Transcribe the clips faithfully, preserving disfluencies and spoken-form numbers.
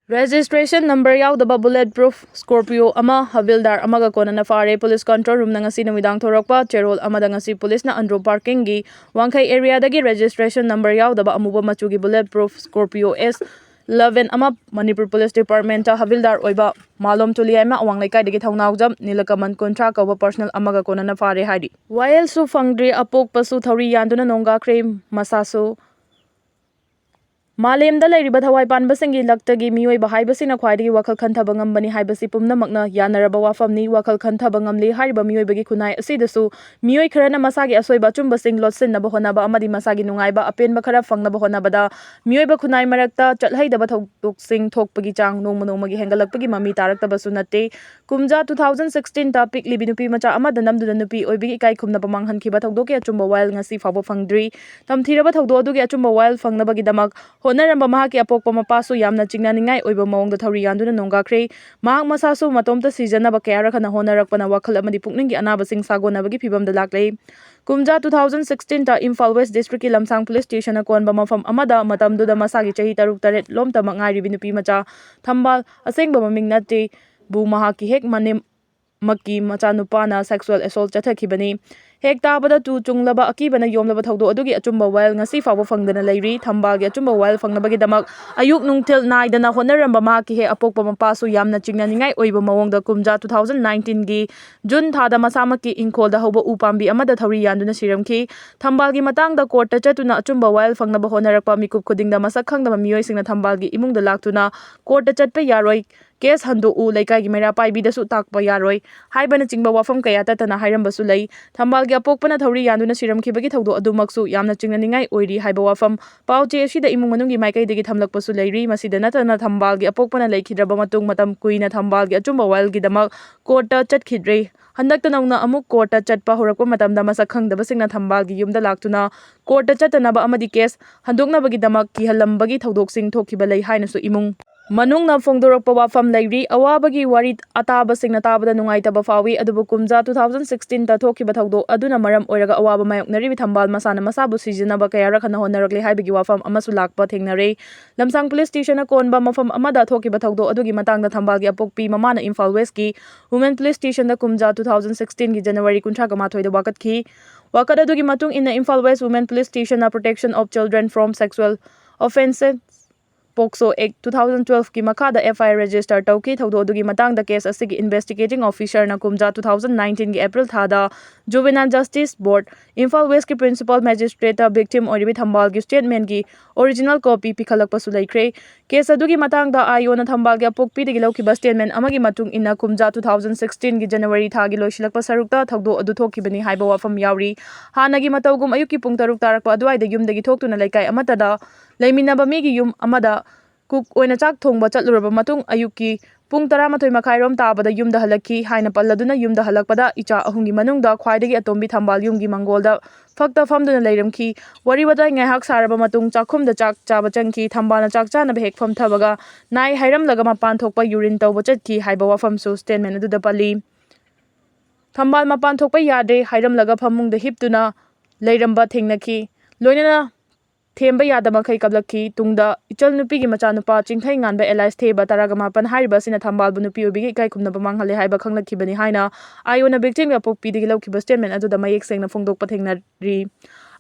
Registration number ꯌꯥꯎꯗꯕ bullet proof Scorpio ꯑꯃ ꯍꯕꯤꯜꯗꯥꯔ ꯑꯃꯒ ꯀꯣꯟꯅꯅ ꯐꯥꯔꯦ꯫ Police control roomꯅ ꯉꯁꯤ ꯅꯨꯃꯤꯗꯥꯡ ꯊꯣꯔꯛꯄ ꯆꯦꯔꯣꯜ ꯑꯃꯗ ꯉꯁꯤ policeꯅ ꯑꯟꯗ꯭ꯔꯣ parkingꯒꯤ ꯋꯥꯡꯈꯩ areaꯗꯒꯤ registration number ꯌꯥꯎꯗꯕ ꯑꯃꯨꯕ ꯃꯆꯨꯒꯤ bullet proof Scorpio S eleven ꯑꯃ ꯃꯅꯤꯄꯨꯔ Police Departmentꯇ ꯍꯕꯤꯜꯗꯥꯔ ꯑꯣꯏꯕ ꯃꯥꯂꯣꯝ ꯇꯨꯂꯤꯌꯥꯏꯃ ꯑꯋꯥꯡ ꯂꯩꯀꯥꯏꯗꯒꯤ ꯊꯧꯅꯥꯎꯖꯝ ꯅꯤꯂꯀꯃꯟ ꯀꯨꯟꯊ꯭ꯔꯥ ꯀꯧꯕ personal ꯑꯃꯒ ꯀꯣꯟꯅꯅ ꯐꯥꯔꯦ ꯍꯥꯏꯔꯤ꯫ ꯋꯥꯌꯦꯜꯁꯨ ꯐꯪꯗ꯭ꯔꯤ, ꯑꯄꯣꯛꯄꯁꯨ ꯊꯧꯔꯤ ꯌꯥꯟꯗꯨꯅ ꯅꯣꯡꯒꯥꯈ꯭ꯔꯦ, ꯃꯁꯥꯁꯨ ꯃꯥꯂꯦꯝꯗ ꯂꯩꯔꯤꯕ ꯊꯋꯥꯏ ꯄꯥꯟꯕꯁꯤꯡꯒꯤ ꯂꯛꯇꯒꯤ ꯃꯤꯑꯣꯏꯕ ꯍꯥꯏꯕꯁꯤꯅ ꯈ꯭ꯋꯥꯏꯗꯒꯤ ꯋꯥꯈꯜ ꯈꯟꯊꯕ ꯉꯝꯕꯅꯤ ꯍꯥꯏꯕꯁꯤ ꯄꯨꯝꯅꯃꯛꯅ ꯌꯥꯅꯔꯕ ꯋꯥꯐꯝꯅꯤ꯫ ꯋꯥꯈꯜ ꯈꯟꯊꯕ ꯉꯝꯂꯤ ꯍꯥꯏꯔꯤꯕ ꯃꯤꯑꯣꯏꯕꯒꯤ ꯈꯨꯟꯅꯥꯏ ꯑꯁꯤꯗꯁꯨ ꯃꯤꯑꯣꯏ ꯈꯔꯅ ꯃꯁꯥꯒꯤ ꯑꯁꯣꯏꯕ ꯑꯆꯨꯝꯕꯁꯤꯡ ꯂꯣꯠꯁꯤꯟꯅꯕ ꯍꯣꯠꯅꯕ ꯑꯃꯗꯤ ꯃꯁꯥꯒꯤ ꯅꯨꯡꯉꯥꯏꯕ ꯑꯄꯦꯟꯕ ꯈꯔ ꯐꯪꯅꯕ ꯍꯣꯠꯅꯕꯗ ꯃꯤꯑꯣꯏꯕ ꯈꯨꯟꯅꯥꯏ ꯃꯔꯛꯇ ꯆꯠꯍꯩꯗꯕ ꯊꯧꯗꯣꯛꯁꯤꯡ ꯊꯣꯛꯄꯒꯤ ꯆꯥꯡ ꯅꯣꯡꯃ ꯅꯣꯡꯃꯒꯤ ꯍꯦꯟꯒꯠꯂꯛꯄꯒꯤ ꯃꯃꯤ ꯇꯥꯔꯛꯇꯕꯁꯨ ꯅꯠꯇꯦ꯫ ꯀꯨꯝꯖꯥ two thousand sixteenꯗ ꯄꯤꯛꯂꯤꯕꯤ ꯅꯨꯄꯤ ꯃꯆꯥ ꯑꯃꯗ ꯅꯝꯗꯨꯅ ꯅꯨꯄꯤ ꯑꯣꯏꯕꯒꯤ ꯏꯀꯥꯏ ꯈꯨꯝꯅꯕ ꯃꯥꯡꯍꯟꯈꯤꯕ ꯊꯧꯗꯣꯛꯀꯤ ꯑꯆꯨꯝꯕ ꯋꯥꯌꯦꯜ ꯉꯁꯤ ꯐꯥꯎꯕ ꯐꯪꯗ꯭ꯔꯤ꯫ ꯇꯝꯊꯤꯔꯕ ꯊꯧꯗꯣꯛ ꯑꯗꯨꯒꯤ ꯑꯆꯨꯝꯕ ꯋꯥꯌꯦꯜ ꯐꯪꯅꯕꯒꯤꯗꯃꯛ ꯍꯣꯠꯅꯔꯝꯕ ꯃꯍꯥꯛꯀꯤ ꯑꯄꯣꯛꯄ ꯃꯄꯥꯁꯨ ꯌꯥꯝꯅ ꯆꯤꯡꯅꯅꯤꯡꯉꯥꯏ ꯑꯣꯏꯕ ꯃꯑꯣꯡꯗ ꯊꯧꯔꯤ ꯌꯥꯟꯗꯨꯅ ꯅꯣꯡꯒꯥꯈ꯭ꯔꯦ꯫ ꯃꯍꯥꯛ ꯃꯁꯥꯁꯨ ꯃꯇꯣꯝꯇ ꯁꯤꯖꯅꯕ ꯀꯌꯥꯔꯛ ꯍꯟꯅ ꯍꯣꯠꯅꯔꯛꯄꯅ ꯋꯥꯈꯜ ꯑꯃꯗꯤ ꯄꯨꯛꯅꯤꯡꯒꯤ ꯑꯅꯥꯕꯁꯤꯡ ꯁꯥꯒꯣꯟꯅꯕꯒꯤ ꯐꯤꯚꯝꯗ ꯂꯥꯛꯂꯦ꯫ ꯀꯨꯝꯖꯥ two thousand sixteenꯗ ꯏꯝꯐꯥꯜ West Districtꯀꯤ ꯂꯝꯁꯥꯡ Police Stationꯅ ꯀꯣꯟꯕ ꯃꯐꯝ ꯑꯃꯗ ꯃꯇꯝꯗꯨꯗ ꯃꯁꯥꯒꯤ ꯆꯍꯤ ꯇꯔꯨꯛ ꯇꯔꯦꯠ ꯂꯣꯝꯇꯃꯛ ꯉꯥꯏꯔꯤꯕꯤ ꯅꯨꯄꯤ ꯃꯆꯥ ꯊꯝꯕꯥꯜ, ꯑꯁꯦꯡꯕ ꯃꯃꯤꯡ ꯅꯠꯇꯦ, ꯕꯨ ꯃꯍꯥꯛꯀꯤ ꯍꯦꯛ ꯃꯅꯦꯝ ꯃꯛꯀꯤ ꯃꯆꯥꯅꯨꯄꯥꯅ sexual assault ꯆꯠꯊꯈꯤꯕꯅꯤ꯫ ꯍꯦꯛ ꯇꯥꯕꯗ ꯇꯨ ꯆꯨꯡꯂꯕ ꯑꯀꯤꯕꯅ ꯌꯣꯝꯂꯕ ꯊꯧꯗꯣꯛ ꯑꯗꯨꯒꯤ ꯑꯆꯨꯝꯕ ꯋꯥꯌꯦꯜ ꯉꯁꯤ ꯐꯥꯎꯕ ꯐꯪꯗꯅ ꯂꯩꯔꯤ꯫ ꯊꯝꯕꯥꯜꯒꯤ ꯑꯆꯨꯝꯕ ꯋꯥꯌꯦꯜ ꯐꯪꯅꯕꯒꯤꯗꯃꯛ ꯑꯌꯨꯛ ꯅꯨꯡꯊꯤꯜ ꯅꯥꯏꯗꯅ ꯍꯣꯠꯅꯔꯝꯕ ꯃꯍꯥꯛꯀꯤ ꯍꯦꯛ ꯑꯄꯣꯛꯄ ꯃꯄꯥꯁꯨ ꯌꯥꯝꯅ ꯆꯤꯡꯅꯅꯤꯡꯉꯥꯏ ꯑꯣꯏꯕ ꯃꯑꯣꯡꯗ ꯀꯨꯝꯖꯥ two thousand nineteenꯒꯤ June ꯊꯥꯗ ꯃꯁꯥꯃꯛꯀꯤ ꯏꯪꯈꯣꯜꯗ ꯍꯧꯕ ꯎ ꯄꯥꯝꯕꯤ ꯑꯃꯗ ꯊꯧꯔꯤ ꯌꯥꯟꯗꯨꯅ ꯁꯤꯔꯝꯈꯤ꯫ ꯊꯝꯕꯥꯜꯒꯤ ꯃꯇꯥꯡꯗ courtꯇ ꯆꯠꯇꯨꯅ ꯑꯆꯨꯝꯕ ꯋꯥꯌꯦꯜ ꯐꯪꯅꯕ ꯍꯣꯠꯅꯔꯛꯄ ꯃꯤꯀꯨꯞ ꯈꯨꯗꯤꯡꯗ ꯃꯁꯛ ꯈꯪꯗꯕ ꯃꯤꯑꯣꯏꯁꯤꯡꯅ ꯊꯝꯕꯥꯜꯒꯤ ꯏꯃꯨꯡꯗ ꯂꯥꯛꯇꯨꯅ courtꯇ ꯆꯠꯄ ꯌꯥꯔꯣꯏ, case ꯍꯟꯗꯣꯛꯎ, ꯂꯩꯀꯥꯏꯒꯤ ꯃꯩꯔꯥ ꯄꯥꯏꯕꯤꯗꯁꯨ ꯇꯥꯛꯄ ꯌꯥꯔꯣꯏ ꯍꯥꯏꯕꯅꯆꯤꯡꯕ ꯋꯥꯐꯝ ꯀꯌꯥ ꯇꯠꯇꯅ ꯍꯥꯏꯔꯝꯕꯁꯨ ꯂꯩ꯫ ꯊꯝꯕꯥꯜꯒꯤ ꯑꯄꯣꯛꯄꯅ ꯊꯧꯔꯤ ꯌꯥꯟꯗꯨꯅ ꯁꯤꯔꯝꯈꯤꯕꯒꯤ ꯊꯧꯗꯣꯛ ꯑꯗꯨꯃꯛꯁꯨ ꯌꯥꯝꯅ ꯆꯤꯡꯅꯅꯤꯡꯉꯥꯏ ꯑꯣꯏꯔꯤ ꯍꯥꯏꯕ ꯋꯥꯐꯝ ꯄꯥꯎ ꯆꯦ ꯑꯁꯤꯗ ꯏꯃꯨꯡ ꯃꯅꯨꯡꯒꯤ ꯃꯥꯏꯀꯩꯗꯒꯤ ꯊꯝꯂꯛꯄꯁꯨ ꯂꯩꯔꯤ꯫ ꯃꯁꯤꯗ ꯅꯠꯇꯅ ꯊꯝꯕꯥꯜꯒꯤ ꯑꯄꯣꯛꯄꯅ ꯂꯩꯈꯤꯗ꯭ꯔꯕ ꯃꯇꯨꯡ ꯃꯇꯝ ꯀꯨꯏꯅ ꯊꯝꯕꯥꯜꯒꯤ ꯑꯆꯨꯝꯕ ꯋꯥꯌꯦꯜꯒꯤꯗꯃꯛ courtꯇ ꯆꯠꯈꯤꯗ꯭ꯔꯦ꯫ ꯍꯟꯗꯛꯇ ꯅꯧꯅ ꯑꯃꯨꯛ courtꯇ ꯆꯠꯄ ꯍꯧꯔꯛꯄ ꯃꯇꯝꯗ ꯃꯁꯛ ꯈꯪꯗꯕꯁꯤꯡꯅ ꯊꯝꯕꯥꯜꯒꯤ ꯌꯨꯝꯗ ꯂꯥꯛꯇꯨꯅ courtꯇ ꯆꯠꯇꯅꯕ ꯑꯃꯗꯤ case ꯍꯟꯗꯣꯛꯅꯕꯒꯤꯗꯃꯛ ꯀꯤꯍꯜꯂꯝꯕꯒꯤ ꯊꯧꯗꯣꯛꯁꯤꯡ ꯊꯣꯛꯈꯤꯕ ꯂꯩ ꯍꯥꯏꯅꯁꯨ ꯏꯃꯨꯡ ꯃꯅꯨꯡꯅ ꯐꯣꯡꯗꯣꯔꯛꯄ ꯋꯥꯐꯝ ꯂꯩꯔꯤ꯫ ꯑꯋꯥꯕꯒꯤ ꯋꯥꯔꯤ ꯑꯇꯥꯕꯁꯤꯡꯅ ꯇꯥꯕꯗ ꯅꯨꯡꯉꯥꯏꯇꯕ ꯐꯥꯎꯏ, ꯑꯗꯨꯕꯨ ꯀꯨꯝꯖꯥ two thousand sixteen ꯇ ꯊꯣꯛꯈꯤꯕ ꯊꯧꯗꯣꯛ ꯑꯗꯨꯅ ꯃꯔꯝ ꯑꯣꯏꯔꯒ ꯑꯋꯥꯕ ꯃꯥꯌꯣꯛꯅꯔꯤꯕ ꯊꯝꯕꯥꯜ ꯃꯁꯥꯅ ꯃꯁꯥꯕꯨ ꯁꯤꯖꯤꯟꯅꯕ ꯀꯌꯥꯔꯛ ꯍꯟꯅ ꯍꯣꯠꯅꯔꯛꯂꯦ ꯍꯥꯏꯕꯒꯤ ꯋꯥꯐꯝ ꯑꯃꯁꯨ ꯂꯥꯛꯄ ꯊꯦꯡꯅꯔꯦ꯫ ꯂꯝꯁꯥꯡ ꯄꯨꯂꯤꯁ ꯁ꯭ꯇꯦꯁꯟꯅ ꯀꯣꯟꯕ ꯃꯐꯝ ꯑꯃꯗ ꯊꯣꯛꯈꯤꯕ ꯊꯧꯗꯣꯛ ꯑꯗꯨꯒꯤ ꯃꯇꯥꯡꯗ ꯊꯝꯕꯥꯜꯒꯤ ꯑꯄꯣꯛꯄꯤ ꯃꯃꯥꯅ ꯏꯝꯐꯥꯜ ꯋꯦꯁꯀꯤ ꯋꯨꯃꯦꯟ ꯄꯨꯂꯤꯁ ꯁ꯭ꯇꯦꯁꯟꯗ ꯀꯨꯝꯖꯥ two thousand sixteen ꯒꯤ ꯖꯅꯋꯥꯔꯤ ꯀꯨꯟꯊ꯭ꯔꯥ ꯃꯥꯊꯣꯏꯗ ꯋꯥꯀꯠꯈꯤ꯫ ꯋꯥꯀꯠ ꯑꯗꯨꯒꯤ ꯃꯇꯨꯡ ꯏꯟꯅ ꯏꯝꯐꯥꯜ ꯋꯦꯁ ꯋꯨꯃꯦꯟ ꯄꯨꯂꯤꯁ ꯁ꯭ꯇꯦꯁꯟꯅ Protection of Children from Sexual Offences, POCSO Act two thousand twelve ꯀꯤ ꯃꯈꯥꯗ F I R register ꯇꯧꯈꯤ꯫ ꯊꯧꯗꯣꯛ ꯑꯗꯨꯒꯤ ꯃꯇꯥꯡꯗ case ꯑꯁꯤꯒꯤ investigating officer ꯅ ꯀꯨꯝꯖꯥ two thousand nineteen ꯒꯤ April ꯊꯥꯗ Juvenile Justice Board, ꯏꯝꯐꯥꯜ ꯋꯦꯁꯀꯤ principal magistrate ꯇ victim ꯑꯣꯏꯔꯤꯕꯤ ꯊꯝꯕꯥꯜꯒꯤ statement ꯀꯤ original copy ꯄꯤꯈꯠꯂꯛꯄꯁꯨ ꯂꯩꯈ꯭ꯔꯦ꯫ Case ꯑꯗꯨꯒꯤ ꯃꯇꯥꯡꯗ ꯑꯥꯏ ꯑꯣ ꯅ ꯊꯝꯕꯥꯜꯒꯤ ꯑꯄꯣꯛꯄꯤꯗꯒꯤ ꯂꯧꯈꯤꯕ statement ꯑꯃꯒꯤ ꯃꯇꯨꯡ ꯏꯟꯅ, ꯀꯨꯝꯖꯥ two thousand sixteen ꯒꯤ ꯖꯅꯋꯥꯔꯤ ꯊꯥꯒꯤ ꯂꯣꯏꯁꯤꯜꯂꯛꯄ ꯁꯔꯨꯛꯇ ꯊꯧꯗꯣꯛ ꯑꯗꯨ ꯊꯣꯛꯈꯤꯕꯅꯤ ꯍꯥꯏꯕ ꯋꯥꯐꯝ ꯌꯥꯎꯔꯤ꯫ ꯍꯥꯟꯅꯒꯤ ꯃꯇꯧꯒꯨꯝ ꯑꯌꯨꯛꯀꯤ ꯄꯨꯡ ꯇꯔꯨꯛ ꯇꯥꯔꯛꯄ ꯑꯗꯨꯋꯥꯏꯗ ꯌꯨꯝꯗꯒꯤ ꯊꯣꯛꯇꯨꯅ ꯂꯩꯀꯥꯏ ꯑꯃꯠꯇꯗ ꯂꯩꯃꯤꯟꯅꯕ ꯃꯤꯒꯤ ꯌꯨꯝ ꯑꯃꯗ cook ꯑꯣꯏꯅ ꯆꯥꯛ ꯊꯣꯡꯕ ꯆꯠꯂꯨꯔꯕ ꯃꯇꯨꯡ, ꯑꯌꯨꯛꯀꯤ ꯄꯨꯡ ꯇꯔꯥꯃꯥꯊꯣꯏ ꯃꯈꯥꯏꯔꯣꯝ ꯇꯥꯕꯗ ꯌꯨꯝꯗ ꯍꯜꯂꯛꯈꯤ ꯍꯥꯏꯅ ꯄꯜꯂꯗꯨꯅ, ꯌꯨꯝꯗ ꯍꯜꯂꯛꯄꯗ ꯏꯆꯥ ꯑꯍꯨꯝꯒꯤ ꯃꯅꯨꯡꯗ ꯈ꯭ꯋꯥꯏꯗꯒꯤ ꯑꯇꯣꯝꯕꯤ ꯊꯝꯕꯥꯜ ꯌꯨꯝꯒꯤ ꯃꯪꯒꯣꯜꯗ ꯐꯛꯇ ꯐꯝꯗꯨꯅ ꯂꯩꯔꯝꯈꯤ꯫ ꯋꯥꯔꯤ ꯋꯥꯇꯥꯏ ꯉꯥꯏꯍꯥꯛ ꯁꯥꯔꯕ ꯃꯇꯨꯡ ꯆꯥꯛꯈꯨꯝꯗ ꯆꯥꯛ ꯆꯥꯕ ꯆꯪꯈꯤ꯫ ꯊꯝꯕꯥꯜꯅ ꯆꯥꯛ ꯆꯥꯅꯕ ꯍꯦꯛ ꯐꯝꯊꯕꯒ ꯅꯥꯏ ꯍꯥꯏꯔꯝꯂꯒ ꯃꯄꯥꯟ ꯊꯣꯛꯄ urine ꯇꯧꯕ ꯆꯠꯈꯤ ꯍꯥꯏꯕ ꯋꯥꯐꯝꯁꯨ statement ꯑꯗꯨꯗ ꯄꯜꯂꯤ꯫ ꯊꯝꯕꯥꯜ ꯃꯄꯥꯟ ꯊꯣꯛꯄ ꯌꯥꯗ꯭ꯔꯦ ꯍꯥꯏꯔꯝꯂꯒ ꯐꯃꯨꯡꯗ ꯍꯤꯞꯇꯨꯅ ꯂꯩꯔꯝꯕ ꯊꯦꯡꯅꯈꯤ꯫ ꯂꯣꯏꯅꯅ ꯊꯦꯝꯕ ꯌꯥꯗ ꯃꯈꯩ ꯀꯞꯂꯛꯈꯤ꯫ ꯇꯨꯡꯗ ꯏꯆꯜ ꯅꯨꯄꯤꯒꯤ ꯃꯆꯥꯅꯨꯄꯥ ꯆꯤꯡꯈꯩꯉꯥꯟꯕ alias ꯊꯦꯕ ꯇꯔꯥꯒ ꯃꯥꯄꯟ ꯍꯥꯏꯔꯤꯕ ꯑꯁꯤꯅ ꯊꯝꯕꯥꯜꯕꯨ ꯅꯨꯄꯤ ꯑꯣꯏꯕꯤꯒꯤ ꯏꯀꯥꯏ ꯈꯨꯝꯅꯕ ꯃꯥꯡꯍꯜꯂꯦ ꯍꯥꯏꯕ ꯈꯪꯂꯛꯈꯤꯕꯅꯤ ꯍꯥꯏꯅ ꯑꯥꯏ ꯑꯣ ꯅ victim ꯒꯤ ꯑꯄꯣꯛꯄꯤꯗꯒꯤ ꯂꯧꯈꯤꯕ statement ꯑꯗꯨꯗ ꯃꯌꯦꯛ ꯁꯦꯡꯅ ꯐꯣꯡꯗꯣꯛꯄ ꯊꯦꯡꯅꯔꯤ꯫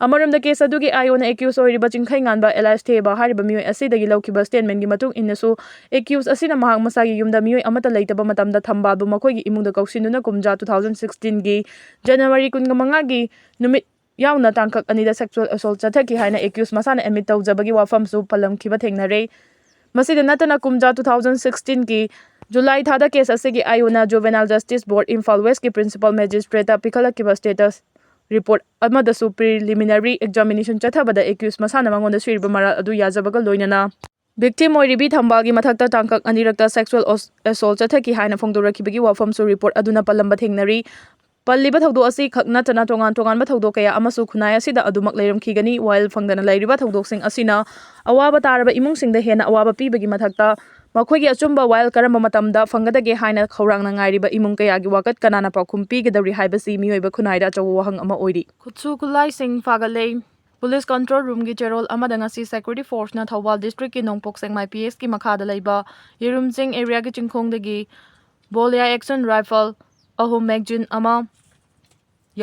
ꯑꯃꯔꯣꯝꯗ case ꯑꯗꯨꯒꯤ ꯑꯥꯏ ꯑꯣ ꯅ accused ꯑꯣꯏꯔꯤꯕ ꯆꯤꯡꯈꯩꯉꯥꯟꯕ alias ꯊꯦꯕ ꯍꯥꯏꯔꯤꯕ ꯃꯤꯑꯣꯏ ꯑꯁꯤꯗꯒꯤ ꯂꯧꯈꯤꯕ statement ꯒꯤ ꯃꯇꯨꯡ ꯏꯟꯅꯁꯨ, accused ꯑꯁꯤꯅ ꯃꯍꯥꯛ ꯃꯁꯥꯒꯤ ꯌꯨꯝꯗ ꯃꯤꯑꯣꯏ ꯑꯃꯠꯇ ꯂꯩꯇꯕ ꯃꯇꯝꯗ ꯊꯝꯕꯥꯜꯕꯨ ꯃꯈꯣꯏꯒꯤ ꯏꯃꯨꯡꯗ ꯀꯧꯁꯤꯟꯗꯨꯅ ꯀꯨꯝꯖꯥ two thousand sixteen ꯒꯤ ꯖꯅꯋꯥꯔꯤ ꯀꯨꯟꯃꯉꯥꯒꯤ ꯅꯨꯃꯤꯠ ꯌꯥꯎꯅ ꯇꯥꯡꯀꯛ ꯑꯅꯤꯗ sexual assault ꯆꯠꯊꯈꯤ ꯍꯥꯏꯅ accused ꯃꯁꯥꯅ admit ꯇꯧꯖꯕꯒꯤ ꯋꯥꯐꯝꯁꯨ ꯄꯜꯂꯝꯈꯤꯕ ꯊꯦꯡꯅꯔꯦ꯫ ꯃꯁꯤꯗ ꯅꯠꯇꯅ ꯀꯨꯝꯖꯥ two thousand sixteen ꯒꯤ ꯖꯨꯂꯥꯏ ꯊꯥꯗ case ꯑꯁꯤꯒꯤ ꯑꯥꯏ ꯑꯣ ꯅ Juvenile Justice Board, ꯏꯝꯐꯥꯜ ꯋꯦꯁꯀꯤ principal magistrate ꯇ ꯄꯤꯈꯠꯂꯛꯈꯤꯕ status report ꯑꯃꯗꯁꯨ preliminary examination ꯆꯠꯊꯕꯗ accused ꯃꯁꯥꯅ ꯃꯉꯣꯟꯗ ꯁꯤꯔꯤꯕ ꯃꯔꯥꯜ ꯑꯗꯨ ꯌꯥꯖꯕꯒ ꯂꯣꯏꯅꯅ victim ꯑꯣꯏꯔꯤꯕꯤ ꯊꯝꯕꯥꯜꯒꯤ ꯃꯊꯛꯇ ꯇꯥꯡꯀꯛ ꯑꯅꯤꯔꯛꯇ sexual ꯑꯁ-, assault ꯆꯠꯊꯈꯤ ꯍꯥꯏꯅ ꯐꯣꯡꯗꯣꯔꯛꯈꯤꯕꯒꯤ ꯋꯥꯐꯝꯁꯨ report ꯑꯗꯨꯅ ꯄꯜꯂꯝꯕ ꯊꯦꯡꯅꯔꯤ꯫ ꯄꯜꯂꯤꯕ ꯊꯧꯗꯣꯛ ꯑꯁꯤ ꯈꯛ ꯅꯠꯇꯅ ꯇꯣꯉꯥꯟ ꯇꯣꯉꯥꯟꯕ ꯊꯧꯗꯣꯛ ꯀꯌꯥ ꯑꯃꯁꯨ ꯈꯨꯟꯅꯥꯏ ꯑꯁꯤꯗ ꯑꯗꯨꯃꯛ ꯂꯩꯔꯝꯈꯤꯒꯅꯤ꯫ ꯋꯥꯌꯦꯜ ꯐꯪꯗꯅ ꯂꯩꯔꯤꯕ ꯊꯧꯗꯣꯛꯁꯤꯡ ꯑꯁꯤꯅ ꯑꯋꯥꯕ ꯇꯥꯔꯕ ꯏꯃꯨꯡꯁꯤꯡꯗ ꯍꯦꯟꯅ ꯑꯋꯥꯕ ꯄꯤꯕꯒꯤ ꯃꯊꯛꯇ, ꯃꯈꯣꯏꯒꯤ ꯑꯆꯨꯝꯕ ꯋꯥꯌꯦꯜ ꯀꯔꯝꯕ ꯃꯇꯝꯗ ꯐꯪꯒꯗꯒꯦ ꯍꯥꯏꯅ ꯈꯧꯔꯥꯡꯅ ꯉꯥꯏꯔꯤꯕ ꯏꯃꯨꯡ ꯀꯌꯥꯒꯤ ꯋꯥꯀꯠ ꯀꯅꯥꯅ ꯄꯥꯎꯈꯨꯝ ꯄꯤꯒꯗꯧꯔꯤ ꯍꯥꯏꯕꯁꯤ ꯃꯤꯑꯣꯏꯕ ꯈꯨꯟꯅꯥꯏꯗ ꯑꯆꯧꯕ ꯋꯥꯍꯪ ꯑꯃ ꯑꯣꯏꯔꯤ꯫ ꯈꯨꯠꯁꯨ ꯈꯨꯠꯂꯥꯏꯁꯤꯡ ꯐꯥꯒꯠꯂꯦ꯫ Police Control Roomꯒꯤ ꯆꯦꯔꯣꯜ ꯑꯃꯗ ꯉꯁꯤ Security Forceꯅ ꯊꯧꯕꯥꯜ Districtꯀꯤ ꯅꯣꯡꯄꯣꯛ ꯁꯦꯛꯃꯥꯏ P Sꯀꯤ ꯃꯈꯥꯗ ꯂꯩꯕ ꯌꯦꯔꯨꯝꯆꯤꯡ areaꯒꯤ ꯆꯤꯡꯈꯣꯡꯗꯒꯤ Bolia Action Rifle ꯑꯍꯨꯝ, magazine ꯑꯃ